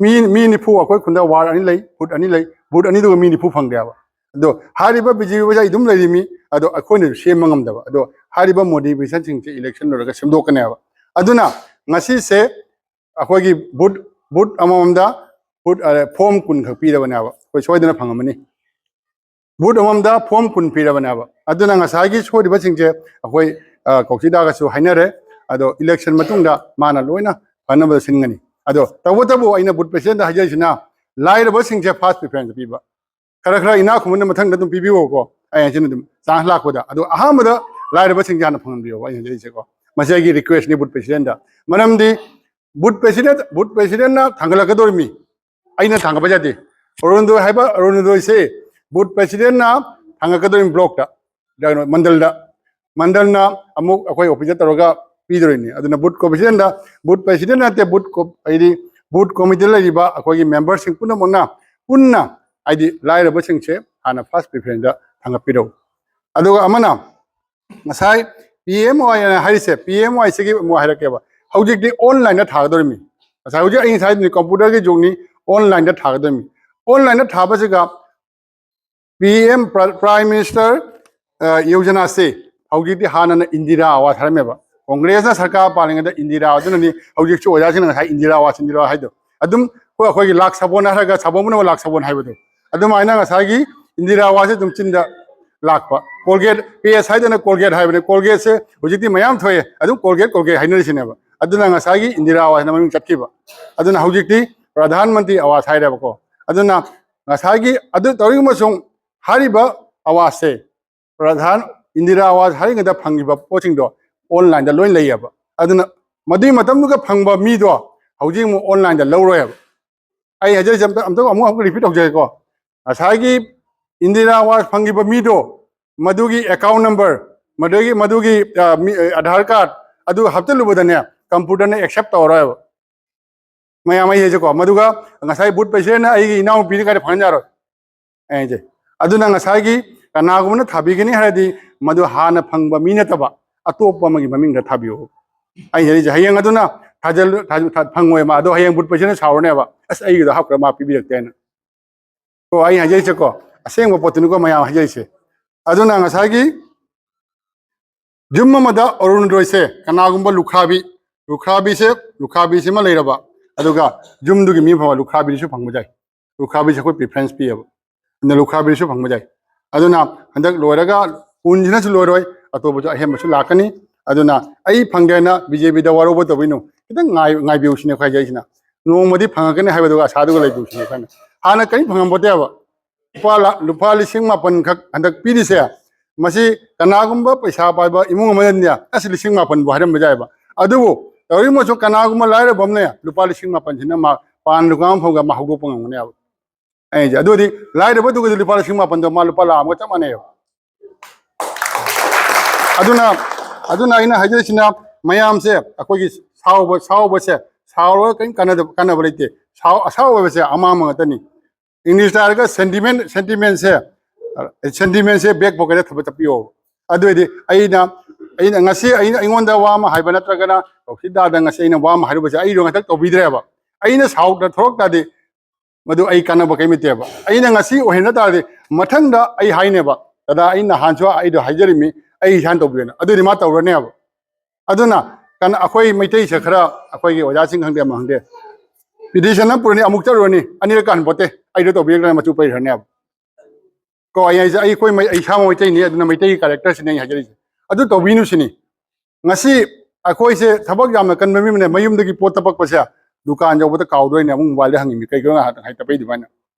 ꯃꯤ, ꯃꯤ ꯅꯤꯐꯨ, ꯑꯩꯈꯣꯏ ꯈꯨꯟꯗ ꯋꯥꯔꯗ ꯑꯅꯤ ꯂꯩ, ꯕꯨꯠ ꯑꯅꯤ ꯂꯩ, ꯕꯨꯠ ꯑꯅꯤꯗꯨꯒ ꯃꯤ ꯅꯤꯐꯨ ꯐꯪꯗꯦ ꯍꯥꯏꯕ꯫ ꯑꯗꯣ ꯍꯥꯏꯔꯤꯕ ꯕꯤ ꯖꯦ ꯄꯤ ꯄꯩꯁꯥ ꯑꯗꯨꯝ ꯂꯩꯔꯤꯃꯤ, ꯑꯗꯣ ꯑꯩꯈꯣꯏꯅꯁꯨ ꯁꯦꯝꯕ ꯉꯝꯗꯕ꯫ ꯑꯗꯣ ꯍꯥꯏꯔꯤꯕ ꯃꯣꯗꯤꯐꯤꯀꯦꯁꯟꯁꯤꯡꯁꯦ ꯏꯂꯦꯛꯁꯟ ꯂꯣꯏꯔꯒ ꯁꯦꯝꯗꯣꯛꯀꯅꯦꯕ꯫ ꯑꯗꯨꯅ ꯉꯁꯤꯁꯦ ꯑꯩꯈꯣꯏꯒꯤ ꯕꯨꯠ, ꯕꯨꯠ ꯑꯃꯃꯝꯗ ꯕꯨꯠ, ꯑ, ꯐꯣꯝ ꯀꯨꯟ ꯈꯛ ꯄꯤꯔꯕꯅꯦꯕ꯫ ꯑꯩꯈꯣꯏ ꯁꯣꯏꯗꯅ ꯐꯪꯉꯝꯃꯅꯤ꯫ ꯕꯨꯠ ꯑꯃꯃꯝꯗ ꯐꯣꯝ ꯀꯨꯟ ꯄꯤꯔꯕꯅꯦꯕ꯫ ꯑꯗꯨꯅ ꯉꯁꯥꯏꯒꯤ ꯁꯣꯏꯔꯤꯕꯁꯤꯡꯁꯦ ꯑꯩꯈꯣꯏ, ꯑ, ꯀꯧꯁꯤꯗꯥꯒꯁꯨ ꯍꯥꯏꯅꯔꯦ꯫ ꯑꯗꯣ election ꯃꯇꯨꯡꯗ ꯃꯥꯅ ꯂꯣꯏꯅ ꯐꯅꯕ ꯁꯤꯟꯒꯅꯤ꯫ ꯑꯗꯣ ꯇꯧꯕꯇꯕꯨ ꯑꯩꯅ booth presidentꯗ ꯍꯥꯏꯖꯔꯤꯁꯤꯅ ꯂꯥꯏꯔꯕꯁꯤꯡꯁꯦ first preference ꯄꯤꯕ꯫ ꯈꯔ ꯈꯔ ꯏꯅꯥꯛ ꯈꯨꯟꯕꯅ ꯃꯊꯪꯗ ꯑꯗꯨꯝ ꯄꯤꯕꯤꯌꯣꯀꯣ꯫ ꯑꯩ ꯍꯥꯏꯁꯤꯅ ꯑꯗꯨꯝ chance ꯂꯥꯛꯄꯗ꯫ ꯑꯗꯣ ꯑꯍꯥꯟꯕꯗ ꯂꯥꯏꯔꯕꯁꯤꯡꯁꯦ ꯍꯥꯟꯅ ꯐꯪꯍꯟꯕꯤꯌꯣꯕ ꯑꯩꯅ ꯍꯥꯏꯖꯔꯤꯁꯦꯀꯣ꯫ ꯃꯁꯤ ꯑꯩꯒꯤ requestꯅꯤ booth presidentꯗ꯫ ꯃꯔꯝꯗꯤ booth president, booth presidentꯅ ꯊꯥꯡꯒꯠꯂꯛꯀꯗꯧꯔꯤꯃꯤ, ꯑꯩꯅ ꯊꯥꯡꯒꯠꯄ ꯌꯥꯗꯦ꯫ ꯑꯔꯨꯅꯣꯗꯣꯏ ꯍꯥꯏꯕ ꯑꯔꯨꯅꯣꯗꯣꯏꯁꯦ booth presidentꯅ ꯊꯥꯡꯒꯠꯀꯗꯧꯔꯤꯃꯤ blockꯇ, ꯀꯩꯅꯣ, ꯃꯟꯗꯜꯗ꯫ ꯃꯟꯗꯜꯅ ꯑꯃꯨꯛ ꯑꯩꯈꯣꯏ officeꯇ ꯇꯧꯔꯒ ꯄꯤꯗꯣꯔꯤꯅꯤ꯫ ꯑꯗꯨꯅ booth presidentꯗ, booth president ꯅꯠꯇꯦ, booth co-, ꯍꯥꯏꯗꯤ booth committeeꯗ ꯂꯩꯔꯤꯕ ꯑꯩꯈꯣꯏꯒꯤ memberꯁꯤꯡ ꯄꯨꯝꯅꯃꯛꯅ ꯄꯨꯟꯅ, ꯍꯥꯏꯗꯤ ꯂꯥꯏꯔꯕꯁꯤꯡꯁꯦ ꯍꯥꯟꯅ first preferenceꯗ ꯊꯥꯡꯒꯠꯄꯤꯔꯛꯎ꯫ ꯑꯗꯨꯒ ꯑꯃꯅ ꯉꯁꯥꯏ P M Y ꯍꯥꯏꯅ ꯍꯥꯏꯔꯤꯁꯦ, P M Y ꯁꯤꯒꯤ ꯑꯃꯨꯛ ꯍꯥꯏꯔꯛꯀꯦꯕ꯫ ꯍꯧꯖꯤꯛꯇꯤ onlineꯗ ꯊꯥꯒꯗꯧꯔꯤꯃꯤ꯫ ꯉꯁꯥꯏ ꯍꯧꯖꯤꯛ ꯑꯩ ꯉꯁꯥꯏ computerꯒꯤ ꯖꯨꯒꯅꯤ, onlineꯗ ꯊꯥꯒꯗꯧꯔꯤꯃꯤ꯫ Onlineꯗ ꯊꯥꯕꯁꯤꯒ P M Pri-, Prime Minister, ꯑ, ꯌꯣꯖꯅꯥꯁꯦ ꯍꯧꯖꯤꯛꯇꯤ ꯍꯥꯟꯅꯅ ꯏꯟꯗꯤꯔꯥ ꯑꯋꯥꯁ ꯍꯥꯏꯔꯝꯃꯦꯕ꯫ ꯀꯣꯡꯒ꯭ꯔꯦꯁꯅ ꯁꯔꯀꯥꯔ ꯄꯥꯜꯂꯤꯉꯩꯗ ꯏꯟꯗꯤꯔꯥ ꯑꯗꯨꯅꯅꯤ ꯍꯧꯖꯤꯛꯁꯨ ꯑꯣꯖꯥꯁꯤꯡꯅ ꯉꯁꯥꯏ ꯏꯟꯗꯤꯔꯥ ꯑꯋꯥꯁ, ꯏꯟꯗꯤꯔꯥ ꯑꯋꯥꯁ ꯍꯥꯏꯗꯣ꯫ ꯑꯗꯨꯝ ꯑꯩꯈꯣꯏ, ꯑꯩꯈꯣꯏꯒꯤ ꯂꯥꯛ ꯁꯥꯕꯣꯟ ꯍꯥꯏꯔꯒ ꯁꯥꯕꯣꯟ ꯄꯨꯝꯅꯃꯛ ꯂꯥꯛ ꯁꯥꯕꯣꯟ ꯍꯥꯏꯕꯗꯣ꯫ ꯑꯗꯨꯃꯥꯏꯅ ꯉꯁꯥꯏꯒꯤ ꯏꯟꯗꯤꯔꯥ ꯑꯋꯥꯁꯁꯦ ꯑꯗꯨꯝ ꯆꯤꯟꯗ ꯂꯥꯛꯄ꯫ Colgate, P S ꯍꯥꯏꯗꯅ Colgate ꯍꯥꯏꯕꯅꯦ꯫ Colgateꯁꯦ ꯍꯧꯖꯤꯛꯇꯤ ꯃꯌꯥꯝ ꯊꯣꯛꯑꯦ꯫ ꯑꯗꯨꯝ Colgate, Colgate ꯍꯥꯏꯅꯔꯤꯁꯤꯅꯦꯕ꯫ ꯑꯗꯨꯅ ꯉꯁꯥꯏꯒꯤ ꯏꯟꯗꯤꯔꯥ ꯑꯋꯥꯁꯅ ꯃꯃꯤꯡ ꯆꯠꯈꯤꯕ꯫ ꯑꯗꯨꯅ ꯍꯧꯖꯤꯛꯇꯤ ꯄ꯭ꯔꯙꯥꯟ ꯃꯟꯇ꯭ꯔꯤ ꯑꯋꯥꯁ ꯍꯥꯏꯔꯦꯕꯀꯣ꯫ ꯑꯗꯨꯅ ꯉꯁꯥꯏꯒꯤ ꯑꯗꯨ ꯇꯧꯔꯤ ꯑꯃꯁꯨꯡ ꯍꯥꯏꯔꯤꯕ ꯑꯋꯥꯁꯁꯦ ꯄ꯭ꯔꯙꯥꯟ ꯏꯟꯗꯤꯔꯥ ꯑꯋꯥꯁ ꯍꯥꯏꯔꯤꯉꯩꯗ ꯐꯪꯈꯤꯕ ꯄꯣꯠꯁꯤꯡꯗꯣ onlineꯗ ꯂꯣꯏ ꯂꯩꯌꯦꯕ꯫ ꯑꯗꯨꯅ ꯃꯗꯨꯒꯤ ꯃꯇꯝꯗꯨꯒ ꯐꯪꯕ ꯃꯤꯗꯣ ꯍꯧꯖꯤꯛ ꯑꯃꯨꯛ onlineꯗ ꯂꯧꯔꯣꯏꯕ꯫ ꯑꯩ ꯍꯥꯏꯖꯔꯤꯁꯦ ꯑꯝꯇ, ꯑꯝꯇ ꯑꯃꯨꯛ, ꯑꯃꯨꯛ repeat ꯇꯧꯖꯒꯦꯀꯣ꯫ ꯉꯁꯥꯏꯒꯤ ꯏꯟꯗꯤꯔꯥ ꯑꯋꯥꯁ ꯐꯪꯈꯤꯕ ꯃꯤꯗꯣ ꯃꯗꯨꯒꯤ account number, ꯃꯗꯨꯒꯤ, ꯃꯗꯨꯒꯤ, ꯑ, ꯃꯤ, ꯑ, Aadhaar card ꯑꯗꯨ ꯍꯥꯞꯆꯤꯜꯂꯨꯕꯗꯅꯦ computerꯅ accept ꯇꯧꯔꯔꯣꯏꯕ꯫ ꯃꯌꯥꯝ ꯑꯩ ꯍꯥꯏꯁꯦꯀꯣ꯫ ꯃꯗꯨꯒ ꯉꯁꯥꯏ booth presidentꯅ ꯑꯩꯒꯤ ꯏꯅꯥꯎꯅꯨꯄꯤꯅꯤ ꯀꯥꯏꯅ ꯐꯪꯍꯟ ꯌꯥꯔꯣꯏ꯫ ꯑꯩ ꯍꯥꯏꯁꯦ꯫ ꯑꯗꯨꯅ ꯉꯁꯥꯏꯒꯤ ꯀꯅꯥꯒꯨꯝꯕꯅ ꯊꯥꯕꯤꯒꯅꯤ ꯍꯥꯏꯔꯗꯤ ꯃꯗꯨ ꯍꯥꯟꯅ ꯐꯪꯕ ꯃꯤ ꯅꯠꯇꯕ ꯑꯇꯣꯞꯄ ꯑꯃꯒꯤ ꯃꯃꯤꯡꯗ ꯊꯥꯕꯤꯌꯨ꯫ ꯑꯩ ꯍꯥꯏꯔꯤꯁꯦ ꯍꯌꯦꯡ ꯑꯗꯨꯅ ꯊꯥꯖꯜ-, ꯊꯥꯖ-, ꯊꯥ-, ꯐꯪꯉꯣꯏ ꯃꯥ꯫ ꯑꯗꯣ ꯍꯌꯦꯡ booth presidentꯅ ꯁꯥꯎꯔꯅꯦꯕ, "ꯑꯁ, ꯑꯩꯒꯤꯗꯣ ꯍꯥꯞꯈ꯭ꯔ ꯃꯥ ꯄꯤꯕꯤꯔꯛꯇꯦ" ꯍꯥꯏꯅ꯫ ꯀꯣ, ꯑꯩ ꯍꯥꯏꯖꯔꯤꯁꯦꯀꯣ, ꯑꯁꯦꯡꯕ ꯄꯣꯠꯇꯨꯅꯤꯀꯣ ꯃꯌꯥꯝ ꯍꯥꯏꯖꯔꯤꯁꯦ꯫ ꯑꯗꯨꯅ ꯉꯁꯥꯏꯒꯤ ꯌꯨꯝ ꯑꯃꯗ ꯑꯔꯨꯅꯣꯗꯣꯏꯁꯦ ꯀꯅꯥꯒꯨꯝꯕ ꯂꯨꯈ꯭ꯔꯥꯕꯤ, ꯂꯨꯈ꯭ꯔꯥꯕꯤꯁꯦ, ꯂꯨꯈ꯭ꯔꯥꯕꯤꯁꯤꯃ ꯂꯩꯔꯕ, ꯑꯗꯨꯒ ꯌꯨꯝꯗꯨꯒꯤ ꯃꯤ ꯐꯕ ꯂꯨꯈ꯭ꯔꯥꯕꯤꯁꯨ ꯐꯪꯕ ꯌꯥꯏ꯫ ꯂꯨꯈ꯭ꯔꯥꯕꯤꯁꯦ ꯑꯩꯈꯣꯏ preference ꯄꯤꯌꯦꯕ꯫ ꯑꯗꯨꯅ ꯂꯨꯈ꯭ꯔꯥꯕꯤꯁꯨ ꯐꯪꯕ ꯌꯥꯏ꯫ ꯑꯗꯨꯅ ꯍꯟꯗꯛ ꯂꯣꯏꯔꯒ ꯀꯨꯟꯁꯤꯅꯁꯨ ꯂꯣꯏꯔꯣꯏ, ꯑꯇꯣꯞꯄꯁꯨ ꯑꯍꯦꯟꯕꯁꯨ ꯂꯥꯛꯀꯅꯤ꯫ ꯑꯗꯨꯅ ꯑꯩ ꯐꯪꯗ꯭ꯔꯦꯅ ꯕꯤ ꯖꯦ ꯄꯤꯗ ꯋꯥꯔꯧꯕ ꯇꯧꯕꯤꯅꯨ, ꯈꯤꯇꯪ ꯉꯥꯏ-, ꯉꯥꯏꯕꯤꯌꯨ ꯁꯤꯅꯦ ꯑꯩꯈꯣꯏ ꯍꯥꯏꯖꯔꯤꯁꯤꯅ꯫ ꯅꯣꯡꯃꯗꯤ ꯐꯪꯉꯛꯀꯅꯤ ꯍꯥꯏꯕꯗꯨꯒ ꯑꯁꯥꯗꯨꯒ ꯂꯩꯕꯤꯌꯨ ꯁꯤꯅꯦ ꯑꯩꯈꯣꯏꯅ꯫ ꯍꯥꯟꯅ ꯀꯔꯤꯝ ꯐꯪꯉꯝꯄꯣꯠꯇꯦꯕ꯫ ꯂꯨꯄꯥ ꯂꯥ-, ꯂꯨꯄꯥ ꯂꯤꯁꯤꯡ ꯃꯥꯄꯟ ꯈꯛ ꯍꯟꯗꯛ ꯄꯤꯔꯤꯁꯦ, ꯃꯁꯤ ꯀꯅꯥꯒꯨꯝꯕ ꯄꯩꯁꯥ ꯄꯥꯏꯕ ꯏꯃꯨꯡ ꯑꯃꯗꯅꯦ ꯑꯁ ꯂꯤꯁꯤꯡ ꯃꯥꯄꯟꯕꯨ ꯍꯥꯏꯔꯝꯕ ꯌꯥꯏꯕ꯫ ꯑꯗꯨꯕꯨ ꯇꯧꯔꯤꯃꯁꯨ ꯀꯅꯥꯒꯨꯝꯕ ꯂꯥꯏꯔꯕ ꯑꯃꯅ ꯂꯨꯄꯥ ꯂꯤꯁꯤꯡ ꯃꯥꯄꯟꯁꯤꯅ ꯃꯥ ꯄꯥꯟ ꯗꯨꯀꯥꯟ ꯑꯃ ꯐꯝꯒ ꯃꯥ ꯍꯧꯗꯣꯛꯄ ꯉꯝꯒꯅꯦꯕ꯫ ꯑꯩꯁꯦ ꯑꯗꯨꯗꯤ ꯂꯥꯏꯔꯕꯗꯨꯒꯗꯤ ꯂꯨꯄꯥ ꯂꯤꯁꯤꯡ ꯃꯥꯄꯟꯗꯣ ꯃꯥ ꯂꯨꯄꯥ ꯂꯥꯈ ꯑꯃꯒ ꯆꯞ ꯃꯥꯟꯅꯩꯕ꯫ ꯑꯗꯨꯅ, ꯑꯗꯨꯅ ꯑꯩꯅ ꯍꯥꯏꯖꯔꯤꯁꯤꯅ ꯃꯌꯥꯝꯁꯦ ꯑꯩꯈꯣꯏꯒꯤ ꯁꯥꯎꯕ, ꯁꯥꯎꯕꯁꯦ, ꯁꯥꯎꯔꯒ ꯀꯔꯤꯝ ꯀꯥꯟꯅꯗꯕ, ꯀꯥꯟꯅꯕ ꯂꯩꯇꯦ꯫ ꯁꯥꯎ-, ꯑꯁꯥꯎꯕꯁꯦ ꯑꯃꯥꯡꯕ ꯉꯥꯛꯇꯅꯤ꯫ ꯏꯪꯂꯤꯁꯇ ꯍꯥꯏꯔꯒ sentiment, sentimentꯁꯦ, sentimentꯁꯦ back pocketꯇ ꯊꯝꯕ ꯆꯠꯄꯤꯌꯣ꯫ ꯑꯗꯨ ꯑꯣꯏꯔꯗꯤ ꯑꯩꯅ, ꯑꯩꯅ ꯉꯁꯤ ꯑꯩꯅ, ꯑꯩꯉꯣꯟꯗ ꯋꯥ ꯑꯃ ꯍꯥꯏꯕ ꯅꯠꯇ꯭ꯔꯒꯅ ꯀꯧꯁꯤꯗꯥꯗ ꯉꯁꯤ ꯑꯩꯅ ꯋꯥ ꯑꯃ ꯍꯥꯏꯔꯨꯕꯁꯦ ꯑꯩꯗꯣ ꯉꯥꯛꯇ ꯇꯧꯕꯤꯗ꯭ꯔꯦꯕ꯫ ꯑꯩꯅ ꯁꯥꯎꯗ ꯊꯣꯛꯂꯛ ꯇꯥꯔꯗꯤ ꯃꯗꯨ ꯑꯩ ꯀꯥꯟꯅꯕ ꯀꯔꯤꯝ ꯂꯩꯇꯦꯕ꯫ ꯑꯩꯅ ꯉꯁꯤ ꯑꯣꯏꯍꯟꯅ ꯇꯥꯔꯗꯤ ꯃꯊꯪꯗ ꯑꯩ ꯍꯥꯏꯅꯦꯕ, "ꯗꯥꯗꯥ, ꯑꯩ ꯅꯍꯥꯟꯁꯨ ꯑꯩꯗꯣ ꯍꯥꯏꯖꯔꯤꯃꯤ, ꯑꯩ ꯏꯁꯥꯅ ꯇꯧꯕꯤꯌꯣꯅ"꯫ ꯑꯗꯨꯗꯤ ꯃꯥ ꯇꯧꯔꯅꯦꯕ꯫ ꯑꯗꯨꯅ ꯀꯅꯥ, ꯑꯩꯈꯣꯏ ꯃꯩꯇꯩꯁꯦ ꯈꯔ, ꯑꯩꯈꯣꯏꯒꯤ ꯑꯣꯖꯥꯁꯤꯡ ꯈꯪꯗꯦ ꯑꯃ ꯈꯪꯗꯦ, petition ꯑꯃ ꯄꯨꯔꯅꯤ, ꯑꯃꯨꯛ ꯆꯠꯂꯨꯔꯅꯤ, ꯑꯅꯤꯔꯛ ꯀꯥꯟ ꯄꯣꯠꯇꯦ, ꯑꯩꯗꯣ ꯇꯧꯕꯤꯔꯒꯅ ꯃꯆꯨ ꯄꯩꯈ꯭ꯔꯅꯦꯕ꯫ ꯀꯣ, ꯑꯩ ꯍꯥꯏꯁꯦ, ꯑꯩꯈꯣꯏ ꯃꯩ-, ꯑꯩ ꯏꯁꯥꯃꯛ ꯃꯩꯇꯩꯅꯤ, ꯑꯗꯨꯅ ꯃꯩꯇꯩꯒꯤ characterꯁꯤꯅꯦ ꯑꯩ ꯍꯥꯏꯖꯔꯤꯁꯦ꯫ ꯑꯗꯨ ꯇꯧꯕꯤꯅꯨ ꯁꯤꯅꯤ꯫ ꯉꯁꯤ ꯑꯩꯈꯣꯏꯁꯦ ꯊꯕꯛ ꯌꯥꯝꯅ ꯀꯟꯕ ꯃꯤ ꯑꯃꯅꯦ, ꯃꯌꯨꯝꯗꯒꯤ ꯄꯣꯠ ꯇꯄꯛꯄꯁꯦ ꯗꯨꯀꯥꯟ ꯌꯧꯕꯗ ꯀꯥꯎꯗꯣꯏꯅꯦ, ꯑꯃꯨꯛ mobileꯗ ꯍꯪꯉꯤꯃꯤ, "ꯀꯩꯒꯤꯅꯣ ꯉꯥꯏꯍꯥꯛꯇꯪ ꯍꯥꯏ ꯇꯞꯄꯛꯏꯗꯨꯃꯥꯏꯅ?"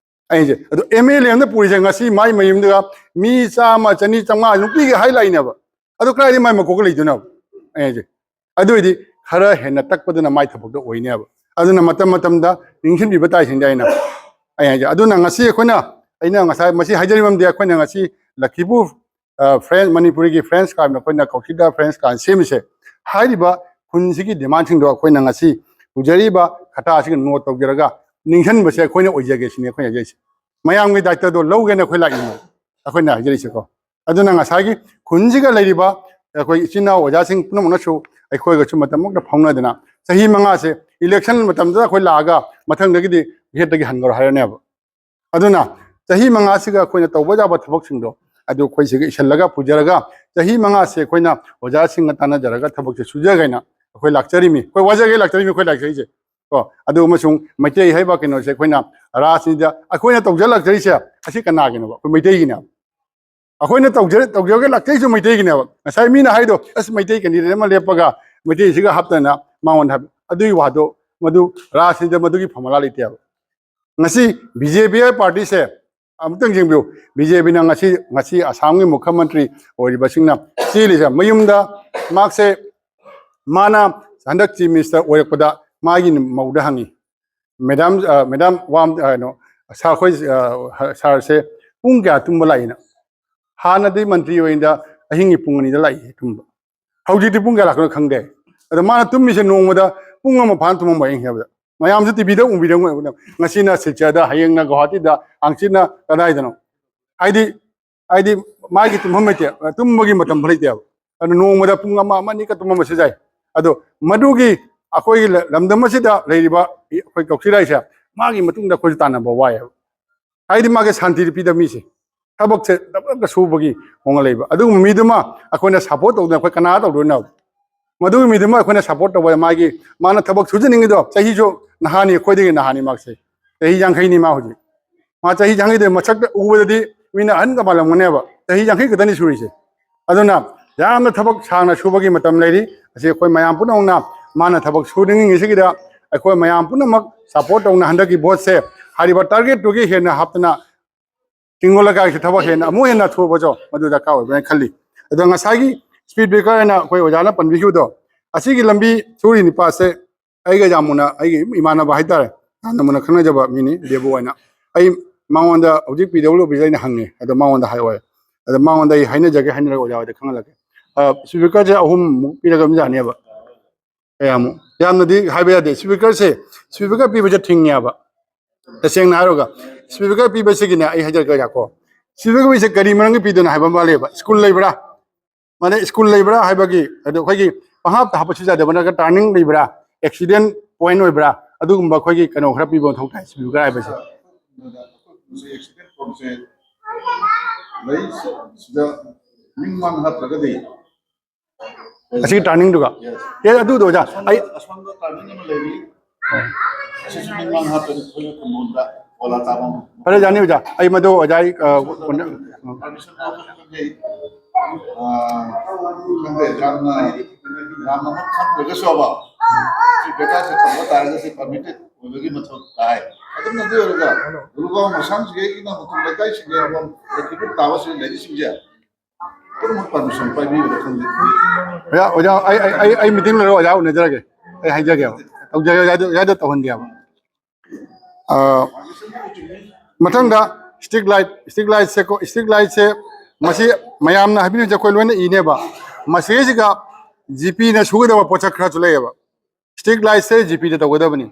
ꯑꯩꯁꯦ, ꯑꯗꯣ M L A ꯑꯃꯅ ꯄꯨꯔꯤꯁꯦ ꯉꯁꯤ ꯃꯥꯏ ꯃꯌꯨꯝꯗꯒ ꯃꯤ ꯆꯥꯝꯃ, ꯆꯅꯤ, ꯆꯥꯝꯃꯉꯥ ꯅꯨꯡꯇꯤꯒꯤ ꯍꯥꯏ ꯂꯥꯛꯏꯅꯦꯕ꯫ ꯑꯗꯣ ꯀꯗꯥꯏꯗꯒꯤ ꯃꯥꯏ ꯃꯀꯣꯛꯀ ꯂꯩꯗꯣꯏꯅꯣ? ꯑꯩ ꯍꯥꯏꯁꯦ, ꯑꯗꯨ ꯑꯣꯏꯗꯤ ꯈꯔ ꯍꯦꯟꯅ ꯇꯛꯄꯗꯨꯅ ꯃꯥꯏ ꯊꯕꯛꯇꯣ ꯑꯣꯏꯅꯦꯕ꯫ ꯑꯗꯨꯅ ꯃꯇꯝ ꯃꯇꯝꯗ ꯅꯤꯡꯁꯤꯡꯕꯤꯕ ꯇꯥꯏ ꯁꯤꯡꯗ ꯑꯩꯅ, ꯑꯩ ꯍꯥꯏꯁꯦ꯫ ꯑꯗꯨꯅ ꯉꯁꯤ ꯑꯩꯈꯣꯏꯅ, ꯑꯩꯅ ꯉꯁꯥꯏ ꯃꯁꯤ ꯍꯥꯏꯖꯔꯤꯕ ꯑꯃꯗꯤ ꯑꯩꯈꯣꯏꯅ ꯉꯁꯤ ꯂꯛꯈꯤꯄꯨꯔ, ꯑ, French, ꯃꯅꯤꯄꯨꯔꯤꯒꯤ French ꯀꯥꯔꯗ ꯑꯩꯈꯣꯏꯅ ꯀꯧꯁꯤꯗ French ꯀꯥꯔꯗ ꯁꯦꯝꯃꯤꯁꯦ, ꯍꯥꯏꯔꯤꯕ ꯈꯨꯟꯁꯤꯒꯤ demandꯁꯤꯡꯗꯣ ꯑꯩꯈꯣꯏꯅ ꯉꯁꯤ ꯄꯨꯖꯔꯤꯕ ꯈꯇꯥꯁꯤꯒ note ꯇꯧꯖꯔꯒ ꯅꯤꯡꯁꯤꯡꯕꯁꯦ ꯑꯩꯈꯣꯏꯅ ꯑꯣꯏꯖꯒꯦ ꯁꯤꯅꯤ ꯑꯩꯈꯣꯏꯅ ꯍꯥꯏꯖꯔꯤꯁꯦ꯫ ꯃꯌꯥꯝꯒꯤ ꯗꯥꯏꯇꯗꯣ ꯂꯧꯒꯦꯅ ꯑꯩꯈꯣꯏ ꯂꯥꯛꯏꯅꯦ, ꯑꯩꯈꯣꯏꯅ ꯍꯥꯏꯖꯔꯤꯁꯦꯀꯣ꯫ ꯑꯗꯨꯅ ꯉꯁꯥꯏꯒꯤ ꯈꯨꯟꯁꯤꯒ ꯂꯩꯔꯤꯕ ꯑꯩꯈꯣꯏ ꯏꯆꯤꯟ ꯏꯅꯥꯎ ꯑꯣꯖꯥꯁꯤꯡ ꯄꯨꯝꯅꯃꯛꯅꯁꯨ ꯑꯩꯈꯣꯏꯒꯁꯨ ꯃꯇꯝ ꯑꯃꯗ ꯐꯥꯎꯅꯗꯅ ꯆꯍꯤ ꯃꯉꯥꯁꯦ election ꯃꯇꯝꯗ ꯑꯩꯈꯣꯏ ꯂꯥꯛꯑꯒ ꯃꯊꯪꯗꯒꯤꯗꯤ ꯚꯦꯠꯇꯒꯤ ꯍꯟꯈ꯭ꯔꯣ ꯍꯥꯏꯔꯅꯦꯕ꯫ ꯑꯗꯨꯅ ꯆꯍꯤ ꯃꯉꯥꯁꯤꯒ ꯑꯩꯈꯣꯏꯅ ꯇꯧꯕ ꯌꯥꯕ ꯊꯕꯛꯁꯤꯡꯗꯣ ꯑꯗꯨ ꯑꯩꯈꯣꯏ ꯁꯤꯒ ꯏꯁꯤꯜꯂꯒ ꯄꯨꯖꯔꯒ ꯆꯍꯤ ꯃꯉꯥꯁꯦ ꯑꯩꯈꯣꯏꯅ ꯑꯣꯖꯥꯁꯤꯡꯒ ꯇꯥꯟꯅꯖꯔꯒ ꯊꯕꯛꯁꯦ ꯁꯨꯖꯒꯦꯅ ꯑꯩꯈꯣꯏ ꯂꯥꯛꯆꯔꯤꯃꯤ꯫ ꯑꯩꯈꯣꯏ ꯋꯥꯖꯒꯦ ꯂꯥꯛꯆꯔꯤꯃꯤ ꯑꯩꯈꯣꯏ ꯂꯥꯛꯆꯔꯤꯁꯦ꯫ ꯀꯣ, ꯑꯗꯨ ꯑꯃꯁꯨꯡ ꯃꯩꯇꯩ ꯍꯥꯏꯕ ꯀꯩꯅꯣꯁꯦ ꯑꯩꯈꯣꯏꯅ ꯔꯥꯖꯅꯤꯇꯤꯗ ꯑꯩꯈꯣꯏꯅ ꯇꯧꯖ ꯂꯥꯛꯆꯔꯤꯁꯦ ꯑꯁꯤ ꯀꯅꯥꯒꯤꯅꯣꯕ? ꯑꯩꯈꯣꯏ ꯃꯩꯇꯩꯒꯤꯅꯦꯕ꯫ ꯑꯩꯈꯣꯏꯅ ꯇꯧꯖꯔ ꯇꯧꯖꯔꯒ ꯂꯥꯛꯆꯩꯁꯨ ꯃꯩꯇꯩꯒꯤꯅꯦꯕ꯫ ꯉꯁꯥꯏ ꯃꯤꯅ ꯍꯥꯏꯗꯣ, "ꯑꯁ, ꯃꯩꯇꯩ ꯀꯦꯟꯗꯤꯗꯦꯠ ꯑꯃ ꯂꯦꯞꯄꯒ ꯃꯩꯇꯩꯁꯤꯒ ꯍꯥꯞꯇꯅ" ꯃꯉꯣꯟꯗ ꯍꯥꯏꯕ, ꯑꯗꯨꯒꯤ ꯋꯥꯗꯣ, ꯃꯗꯨ ꯔꯥꯖꯅꯤꯇꯤꯗ ꯃꯗꯨꯒꯤ ꯐꯣꯔꯃꯨꯂꯥ ꯂꯩꯇꯦꯕ꯫ ꯉꯁꯤ ꯕꯤ ꯖꯦ ꯄꯤ ꯍꯥꯏꯕ ꯄꯥꯔꯇꯤꯁꯦ ꯑꯃꯨꯛꯇꯪ ꯌꯦꯡꯕꯤꯌꯨ꯫ ꯕꯤ ꯖꯦ ꯄꯤꯅ ꯉꯁꯤ, ꯉꯁꯤ ꯑꯁꯥꯝꯒꯤ ꯃꯨꯈ꯭ꯌ ꯃꯟꯇ꯭ꯔꯤ ꯑꯣꯏꯔꯤꯕꯁꯤꯡꯅ ꯆꯦꯜꯂꯤꯁꯦ, ꯃꯌꯨꯝꯗ ꯃꯍꯥꯛꯁꯦ, ꯃꯥꯅ ꯍꯟꯗꯛ ꯆꯤꯐ ꯃꯤꯅꯤꯁꯇꯔ ꯑꯣꯏꯔꯛꯄꯗ ꯃꯥꯒꯤ ꯃꯧꯗ ꯍꯪꯉꯤ, "ꯃꯦꯗꯥꯝ, ꯑ, ꯃꯦꯗꯥꯝ ꯋꯥꯝ-, ꯑ, ꯀꯩꯅꯣ, ꯁꯥꯔ, ꯑꯩꯈꯣꯏ, ꯑ, ꯍ-, ꯁꯥꯔꯁꯦ ꯄꯨꯡ ꯀꯌꯥ ꯇꯨꯝꯕ ꯂꯥꯛꯏꯅ?" ꯍꯥꯟꯅꯗꯤ ꯃꯟꯇ꯭ꯔꯤ ꯑꯣꯏꯔꯤꯉꯩꯗ ꯑꯍꯤꯡꯒꯤ ꯄꯨꯡ ꯑꯅꯤꯗ ꯂꯥꯛꯏ ꯇꯨꯝꯕ꯫ ꯍꯧꯖꯤꯛꯇꯤ ꯄꯨꯡ ꯀꯌꯥ ꯂꯥꯛꯄꯅꯣ ꯈꯪꯗꯦ꯫ ꯑꯗꯣ ꯃꯥꯅ ꯇꯨꯝꯃꯤꯁꯦ ꯅꯣꯡꯃꯗ ꯄꯨꯡ ꯑꯃ ꯐꯥꯅ ꯇꯨꯝꯃꯝꯕ ꯑꯍꯤꯡ ꯍꯥꯏꯕꯗ꯫ ꯃꯌꯥꯝꯁꯨ ꯇꯤ ꯚꯤꯗ ꯎꯕꯤꯔꯝꯒꯅꯤ꯫ ꯉꯁꯤꯅ ꯁꯤꯜꯆꯔꯗ, ꯍꯌꯦꯡꯅ ꯒꯨꯋꯥꯍꯥꯇꯤꯗ, ꯍꯥꯡꯆꯤꯠꯅ ꯀꯗꯥꯏꯗꯅꯣ? ꯍꯥꯏꯗꯤ, ꯍꯥꯏꯗꯤ ꯃꯥꯒꯤ ꯇꯨꯝꯐꯝ ꯂꯩꯇꯦ, ꯇꯨꯝꯕꯒꯤ ꯃꯇꯝ ꯂꯩꯇꯦꯕ꯫ ꯑꯗꯨ ꯅꯣꯡꯃꯗ ꯄꯨꯡ ꯑꯃ, ꯑꯃ, ꯑꯅꯤꯒ ꯇꯨꯝꯃꯝꯕꯁꯨ ꯌꯥꯏ꯫ ꯑꯗꯣ ꯃꯗꯨꯒꯤ ꯑꯩꯈꯣꯏꯒꯤ ꯂ-, ꯂꯝꯗꯝ ꯑꯁꯤꯗ ꯂꯩꯔꯤꯕ ꯑꯩꯈꯣꯏ ꯀꯛꯆꯤꯡ ꯂꯥꯏꯁꯦ, ꯃꯥꯒꯤ ꯃꯇꯨꯡꯗ ꯑꯩꯈꯣꯏꯁꯨ ꯇꯥꯟꯅꯕ ꯋꯥꯏꯌꯦꯕ꯫ ꯍꯥꯏꯗꯤ ꯃꯥꯒꯤ ꯁꯥꯟꯇꯤ ꯄꯤꯗꯕ ꯃꯤꯁꯦ, ꯊꯕꯛꯁꯦ ꯗꯕꯗꯕ ꯁꯨꯕꯒꯤ ꯃꯑꯣꯡ ꯂꯩꯕ꯫ ꯑꯗꯨꯒꯨꯝꯕ ꯃꯤꯗꯨꯃ ꯑꯩꯈꯣꯏꯅ ꯁꯞꯄꯣꯔꯠ ꯇꯧꯗꯅ ꯑꯩꯈꯣꯏ ꯀꯅꯥ ꯇꯧꯗꯣꯏꯅꯣ? ꯃꯗꯨꯒꯤ ꯃꯤꯗꯨꯃ ꯑꯩꯈꯣꯏꯅ ꯁꯞꯄꯣꯔꯠ ꯇꯧꯕ, ꯃꯥꯒꯤ, ꯃꯥꯅ ꯊꯕꯛ ꯁꯨꯖꯅꯤꯡꯉꯤꯗꯣ, ꯆꯍꯤꯁꯨ ꯅꯍꯥꯅꯤ, ꯑꯩꯈꯣꯏꯗꯒꯤ ꯅꯍꯥꯅꯤ ꯃꯥꯁꯦ꯫ ꯆꯍꯤ ꯌꯥꯡꯈꯩꯅꯤ ꯃꯥ ꯍꯧꯖꯤꯛ꯫ ꯃꯥ ꯆꯍꯤ ꯌꯥꯡꯈꯩꯗ ꯃꯁꯛꯇ ꯎꯕꯗꯗꯤ ꯃꯤꯅ ꯑꯍꯟꯒ ꯃꯥꯜꯂꯝꯒꯅꯦꯕ꯫ ꯆꯍꯤ ꯌꯥꯡꯈꯩ ꯈꯛꯇꯅꯤ ꯁꯨꯔꯤꯁꯦ꯫ ꯑꯗꯨꯅ ꯌꯥꯝꯅ ꯊꯕꯛ ꯁꯥꯡꯅ ꯁꯨꯕꯒꯤ ꯃꯇꯝ ꯂꯩꯔꯤ꯫ ꯑꯁꯤ ꯑꯩꯈꯣꯏ ꯃꯌꯥꯝ ꯄꯨꯝꯅꯃꯛꯅ ꯃꯥꯅ ꯊꯕꯛ ꯁꯨꯅꯤꯡꯉꯤꯁꯤꯒꯤꯗ ꯑꯩꯈꯣꯏ ꯃꯌꯥꯝ ꯄꯨꯝꯅꯃꯛ ꯁꯞꯄꯣꯔꯠ ꯇꯧꯅ ꯍꯟꯗꯛꯀꯤ ꯚꯣꯠꯁꯦ ꯍꯥꯏꯔꯤꯕ ꯇꯥꯔꯒꯦꯠꯇꯨꯒꯤ ꯍꯦꯟꯅ ꯍꯥꯞꯇꯅ ꯇꯤꯡꯒꯣꯜ ꯂꯩꯀꯥꯏꯒꯤ ꯊꯕꯛ ꯍꯦꯟꯅ ꯑꯃꯨꯛ ꯍꯦꯟꯅ ꯊꯨꯕꯁꯨ ꯃꯗꯨ ꯗꯔꯀꯥꯔ ꯑꯣꯏꯕ꯭ꯔꯥ ꯍꯥꯏꯅ ꯈꯜꯂꯤ꯫ ꯑꯗꯣ ꯉꯁꯥꯏꯒꯤ ꯁ꯭ꯄꯤꯠ ꯕ꯭ꯔꯦꯀꯔ ꯍꯥꯏꯅ ꯑꯩꯈꯣꯏ ꯑꯣꯖꯥꯅ ꯄꯟꯕꯤꯈꯤꯕꯗꯣ, ꯑꯁꯤꯒꯤ ꯂꯝꯕꯤ ꯁꯨꯔꯤ ꯅꯨꯄꯥꯁꯦ ꯑꯩꯒ ꯌꯥꯝ ꯃꯨꯟꯅ, ꯑꯩꯒꯤ ꯏꯃꯥꯟꯅꯕ ꯍꯥꯏꯇꯥꯔꯦ, ꯌꯥꯝꯅ ꯃꯨꯟꯅ ꯈꯪꯅꯖꯕ ꯃꯤꯅꯤ, ꯗꯦꯕꯨ ꯍꯥꯏꯅ꯫ ꯑꯩ ꯃꯉꯣꯟꯗ ꯍꯧꯖꯤꯛ ꯄꯤ ꯗꯕ꯭ꯂꯤꯌꯨ ꯑꯣꯐꯤꯁꯇ ꯑꯩꯅ ꯍꯪꯉꯦ, ꯑꯗꯣ ꯃꯉꯣꯟꯗ ꯍꯥꯏꯌꯣ ꯍꯥꯏ꯫ ꯑꯗꯣ ꯃꯉꯣꯟꯗ ꯑꯩ ꯍꯥꯏꯅꯖꯒꯦ, ꯍꯥꯏꯅꯔꯒ ꯑꯣꯖꯥ ꯍꯣꯏꯗ ꯈꯪꯍꯜꯂꯛꯀꯦ꯫ ꯑ, ꯁ꯭ꯄꯤꯀꯔꯁꯦ ꯑꯍꯨꯝꯃꯨꯛ ꯄꯤꯔꯒ ꯑꯗꯨꯝ ꯌꯥꯅꯦꯕ꯫ ꯀꯌꯥꯃꯨꯛ? ꯌꯥꯝꯅꯗꯤ ꯍꯥꯏꯕ ꯌꯥꯗꯦ꯫ ꯁ꯭ꯄꯤꯀꯔꯁꯦ, ꯁ꯭ꯄꯤꯀꯔ ꯄꯤꯕꯁꯦ ꯊꯤꯡꯉꯦꯕ꯫ ꯇꯁꯦꯡꯅ ꯍꯥꯏꯔꯒ, ꯁ꯭ꯄꯤꯀꯔ ꯄꯤꯕꯁꯤꯒꯤꯅꯦ, ꯑꯩ ꯍꯥꯏꯖꯔꯛꯀꯦ, ꯌꯥꯀꯣ꯫ ꯁ꯭ꯄꯤꯀꯔ ꯄꯤꯕꯁꯦ ꯀꯔꯤ ꯃꯔꯝꯒꯤ ꯄꯤꯗꯣꯏꯅꯣ ꯍꯥꯏꯕ ꯑꯃ ꯂꯩꯌꯦꯕ꯫ ꯁ꯭ꯀꯨꯜ ꯂꯩꯕ꯭ꯔꯥ? ꯃꯥꯅꯦ, ꯁ꯭ꯀꯨꯜ ꯂꯩꯕ꯭ꯔꯥ ꯍꯥꯏꯕꯒꯤ, ꯑꯗꯣ ꯑꯩꯈꯣꯏꯒꯤ ꯄꯪꯍꯥꯞꯇ ꯍꯥꯞꯄꯁꯨ ꯌꯥꯗꯕ ꯅꯠꯇ꯭ꯔꯒ ꯇꯔꯅꯤꯡ ꯂꯩꯕ꯭ꯔꯥ, ꯑꯦꯛꯁꯤꯗꯦꯟ ꯄꯣꯏꯟꯠ ꯑꯣꯏꯕ꯭ꯔꯥ, ꯑꯗꯨꯒꯨꯝꯕ ꯑꯩꯈꯣꯏꯒꯤ ꯀꯩꯅꯣ ꯈꯔ ꯄꯤꯕ ꯃꯊꯧ ꯇꯥꯏ, ꯁ꯭ꯄꯤꯀꯔ ꯍꯥꯏꯕꯁꯦ꯫ ꯑꯩꯈꯣꯏ ꯈꯨꯟꯁꯦ ꯑꯦꯛꯁꯤꯗꯦꯟ ꯄꯣꯏꯟꯠꯁꯦ ꯂꯩ, ꯁꯤꯗ ꯃꯤꯡ ꯃꯥꯡ ꯍꯥꯞꯇ꯭ꯔꯒꯗꯤ꯫ ꯑꯁꯤꯒꯤ ꯇꯔꯅꯤꯡꯗꯨꯒ? ꯌꯦꯁ꯫ ꯑꯦ, ꯑꯗꯨꯗꯣ ꯑꯣꯖꯥ, ꯑꯁꯣꯝꯗ, ꯑꯩ ꯑꯁꯣꯝꯗ ꯇꯔꯅꯤꯡ ꯑꯃ ꯂꯩꯔꯤ꯫ ꯑꯁꯤꯁꯨ ꯃꯤꯡ ꯃꯥꯡ ꯍꯥꯞꯇ꯭ꯔꯗꯤ ꯑꯩꯈꯣꯏꯒꯤ ꯈꯨꯟꯗ ꯄꯣꯂꯥ ꯇꯥꯕ ꯑꯃ꯫ ꯐꯔꯦ, ꯌꯥꯅꯤ ꯑꯣꯖꯥ, ꯑꯩ ꯃꯗꯨ ꯑꯣꯖꯥ ꯑꯩ, ꯑ, ꯄꯔꯃꯤꯁꯟ ꯂꯧꯕ ꯈꯪꯖꯩ꯫ ꯑ, ꯈꯪꯗꯦ, ꯌꯥꯝꯅ, ꯌꯥꯝꯅꯃꯛ ꯈꯪꯗ꯭ꯔꯒꯁꯨꯕ, ꯁꯤ ꯕꯦꯀꯥꯁꯦ ꯊꯝꯕ ꯇꯥꯔꯒꯗꯤ ꯄꯔꯃꯤꯇꯦꯠ ꯑꯣꯏꯕꯒꯤ ꯃꯊꯧ ꯇꯥꯏ꯫ ꯑꯗꯨꯝꯅꯗꯤ ꯑꯣꯏꯔꯒ ꯂꯨꯒꯥꯎ ꯃꯁꯥꯡꯁꯤꯒ ꯑꯩꯒꯤ ꯏꯅꯥꯎ ꯃꯇꯨꯡ ꯂꯩꯀꯥꯏꯁꯤꯡꯒꯤ ꯑꯃꯃꯝ ꯂꯩꯈꯤꯕ ꯇꯥꯕꯁꯤ ꯂꯩꯔꯤꯁꯤꯡꯁꯦ ꯄꯨꯝꯅꯃꯛ ꯄꯔꯃꯤꯁꯟ ꯄꯥꯏꯕꯤꯕꯗ ꯈꯪꯗꯦ꯫ ꯑꯣꯖꯥ, ꯑꯣꯖꯥ, ꯑꯩ, ꯑꯩ, ꯑꯩ, ꯑꯩ ꯃꯤꯇꯤꯡ ꯂꯣꯏꯔꯒ ꯑꯣꯖꯥ ꯎꯅꯖꯔꯒꯦ꯫ ꯑꯩ ꯍꯥꯏꯖꯒꯦꯕ꯫ ꯇꯧꯖꯒꯦ, ꯑꯣꯖꯥꯗ, ꯑꯣꯖꯥꯗ ꯇꯧꯍꯟꯒꯦꯕ꯫ ꯑ, ꯃꯊꯪꯗ ꯁ꯭ꯇ꯭ꯔꯤꯠ ꯂꯥꯏꯠ, ꯁ꯭ꯇ꯭ꯔꯤꯠ ꯂꯥꯏꯠꯁꯦ ꯀꯣ, ꯁ꯭ꯇ꯭ꯔꯤꯠ ꯂꯥꯏꯠꯁꯦ ꯃꯁꯤ ꯃꯌꯥꯝꯅ ꯍꯥꯏꯕꯤꯔꯤꯁꯦ ꯑꯩꯈꯣꯏ ꯂꯣꯏꯅ ꯏꯅꯦꯕ꯫ ꯃꯁꯤꯁꯤꯒ ꯖꯤꯄꯤꯅ ꯁꯨꯒꯗꯕ ꯄꯣꯠꯁꯛ ꯈꯔꯁꯨ ꯂꯩꯌꯦꯕ꯫ ꯁ꯭ꯇ꯭ꯔꯤꯠ ꯂꯥꯏꯠꯁꯦ ꯖꯤꯄꯤꯗ ꯇꯧꯒꯗꯕꯅꯤ꯫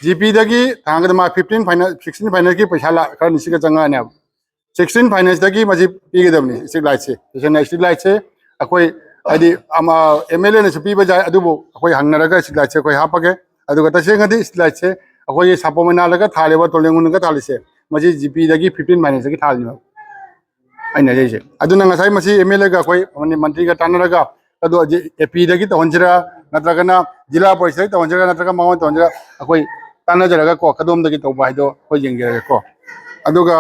ꯖꯤꯄꯤꯗꯒꯤ ꯊꯥꯡꯒꯗ ꯃꯥ ꯐꯤꯐꯇꯤꯟ ꯐꯥꯏꯅꯦꯜ, ꯁꯤꯛꯁꯇꯤꯟ ꯐꯥꯏꯅꯦꯜꯒꯤ ꯄꯩꯁꯥ ꯂꯥꯛ ꯈꯔ ꯅꯤꯁꯤꯒ ꯆꯪꯉꯛꯑꯅꯦꯕ꯫ ꯁꯤꯛꯁꯇꯤꯟ ꯐꯥꯏꯅꯦꯜꯁꯇꯒꯤ ꯃꯁꯤ ꯄꯤꯒꯗꯕꯅꯤ, ꯁ꯭ꯇ꯭ꯔꯤꯠ ꯂꯥꯏꯠꯁꯦ꯫ ꯇꯁꯦꯡꯅ ꯁ꯭ꯇ꯭ꯔꯤꯠ ꯂꯥꯏꯠꯁꯦ ꯑꯩꯈꯣꯏ, ꯍꯥꯏꯗꯤ, ꯑꯃ, ꯑꯦꯝ ꯑꯦꯜ ꯑꯦꯅꯁꯨ ꯄꯤꯕ ꯌꯥꯏ, ꯑꯗꯨꯕꯨ ꯑꯩꯈꯣꯏ ꯍꯪꯅꯔꯒ ꯁ꯭ꯇ꯭ꯔꯤꯠ ꯂꯥꯏꯠꯁꯦ ꯑꯩꯈꯣꯏ ꯍꯥꯞꯄꯒꯦ꯫ ꯑꯗꯨꯒ ꯇꯁꯦꯡꯅꯗꯤ ꯁ꯭ꯇ꯭ꯔꯤꯠ ꯂꯥꯏꯠꯁꯦ ꯑꯩꯈꯣꯏꯒꯤ ꯁꯥꯄꯣꯝ ꯃꯩꯅꯥꯗꯒ ꯊꯥꯜꯂꯤꯕ, ꯇꯣꯂꯦꯡꯒꯨꯟꯗꯒ ꯊꯥꯜꯂꯤꯁꯦ, ꯃꯁꯤ ꯖꯤꯄꯤꯗꯒꯤ ꯐꯤꯐꯇꯤꯟ ꯐꯥꯏꯅꯦꯜꯁꯇꯒꯤ ꯊꯥꯜꯂꯤꯅꯦꯕ꯫ ꯑꯩꯅ ꯍꯥꯏꯖꯩꯁꯦ꯫ ꯑꯗꯨꯅ ꯉꯁꯥꯏ ꯃꯁꯤ ꯑꯦꯝ ꯑꯦꯜ ꯑꯦꯒ ꯑꯩꯈꯣꯏ ꯃꯅꯤ-, ꯃꯟꯇ꯭ꯔꯤꯒ ꯇꯥꯟꯅꯔꯒ, ꯑꯗꯣ ꯍꯧꯖꯤꯛ ꯑꯦ ꯄꯤꯗꯒꯤ ꯇꯧꯍꯟꯁꯤꯔꯥ, ꯅꯠꯇ꯭ꯔꯒꯅ ꯖꯤꯂꯥ ꯄꯔꯤꯁꯗꯇꯒꯤ ꯇꯧꯍꯟꯁꯤꯔꯥ, ꯅꯠꯇ꯭ꯔꯒ ꯃꯉꯣꯟꯗ ꯇꯧꯍꯟꯁꯤꯔꯥ, ꯑꯩꯈꯣꯏ ꯇꯥꯟꯅꯖꯔꯒꯀꯣ, ꯀꯗꯣꯝꯗꯒꯤ ꯇꯧꯕ ꯍꯥꯏꯗꯣ ꯑꯩꯈꯣꯏ ꯌꯦꯡꯖꯔꯒꯦꯀꯣ꯫ ꯑꯗꯨꯒ,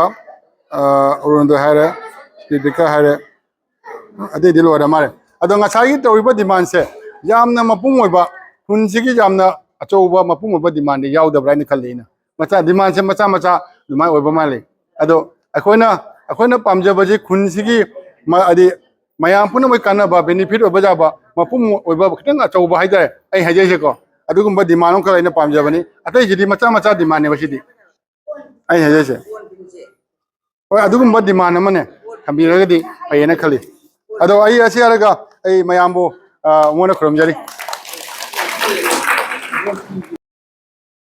ꯑ, ꯑꯔꯨꯅꯣꯗꯣꯏ ꯍꯥꯏꯔꯦ, ꯁ꯭ꯔꯤꯗꯤꯀꯥ ꯍꯥꯏꯔꯦ, ꯑꯇꯩꯗꯤ ꯂꯣꯏꯔ ꯃꯥꯜꯂꯦ꯫ ꯑꯗꯣ ꯉꯁꯥꯏꯒꯤ ꯇꯧꯔꯤꯕ ꯗꯤꯃꯥꯟꯁꯦ ꯌꯥꯝꯅ ꯃꯄꯨꯡ ꯑꯣꯏꯕ, ꯈꯨꯟꯁꯤꯒꯤ ꯌꯥꯝꯅ ꯑꯆꯧꯕ ꯃꯄꯨꯡ ꯑꯣꯏꯕ ꯗꯤꯃꯥꯟꯗꯤ ꯌꯥꯎꯗꯕ꯭ꯔꯥ ꯍꯥꯏꯅ ꯈꯜꯂꯤ ꯑꯩꯅ꯫ ꯃꯆꯥ, ꯗꯤꯃꯥꯟꯁꯦ ꯃꯆꯥ ꯃꯆꯥ ꯑꯗꯨꯃꯥꯏꯅ ꯑꯣꯏꯕ ꯃꯥꯜꯂꯤ꯫ ꯑꯗꯣ ꯑꯩꯈꯣꯏꯅ, ꯑꯩꯈꯣꯏꯅ ꯄꯥꯝꯖꯕꯁꯤ ꯈꯨꯟꯁꯤꯒꯤ ꯃ-, ꯍꯥꯏꯗꯤ ꯃꯌꯥꯝ ꯄꯨꯝꯅꯃꯛ ꯀꯥꯟꯅꯕ, ꯕꯦꯅꯤꯐꯤꯠ ꯑꯣꯏꯕ ꯌꯥꯕ, ꯃꯄꯨꯡ ꯑꯣꯏꯕ ꯈꯤꯇꯪ ꯑꯆꯧꯕ ꯍꯥꯏꯇꯥꯔꯦ꯫ ꯑꯩ ꯍꯥꯏꯖꯩꯁꯦꯀꯣ, ꯑꯗꯨꯒꯨꯝꯕ ꯗꯤꯃꯥꯟ ꯑꯃꯈꯛ ꯑꯩꯅ ꯄꯥꯝꯖꯕꯅꯤ꯫ ꯑꯇꯩꯁꯤꯗꯤ ꯃꯆꯥ ꯃꯆꯥ ꯗꯤꯃꯥꯟꯅꯦꯕ ꯁꯤꯗꯤ꯫ ꯑꯩ ꯍꯥꯏꯖꯩꯁꯦ꯫ ꯍꯣꯏ, ꯑꯗꯨꯒꯨꯝꯕ ꯗꯤꯃꯥꯟ ꯑꯃꯅꯦ ꯊꯝꯕꯤꯔꯒꯗꯤ ꯐꯩꯌꯦꯅ ꯈꯜꯂꯤ꯫ ꯑꯗꯣ ꯑꯩ ꯑꯁꯤ ꯍꯥꯏꯔꯒ ꯑꯩ ꯃꯌꯥꯝꯕꯨ, ꯑ, ꯑꯃꯨꯛ ꯍꯟꯅ ꯈꯨꯔꯨꯝꯖꯔꯤ꯫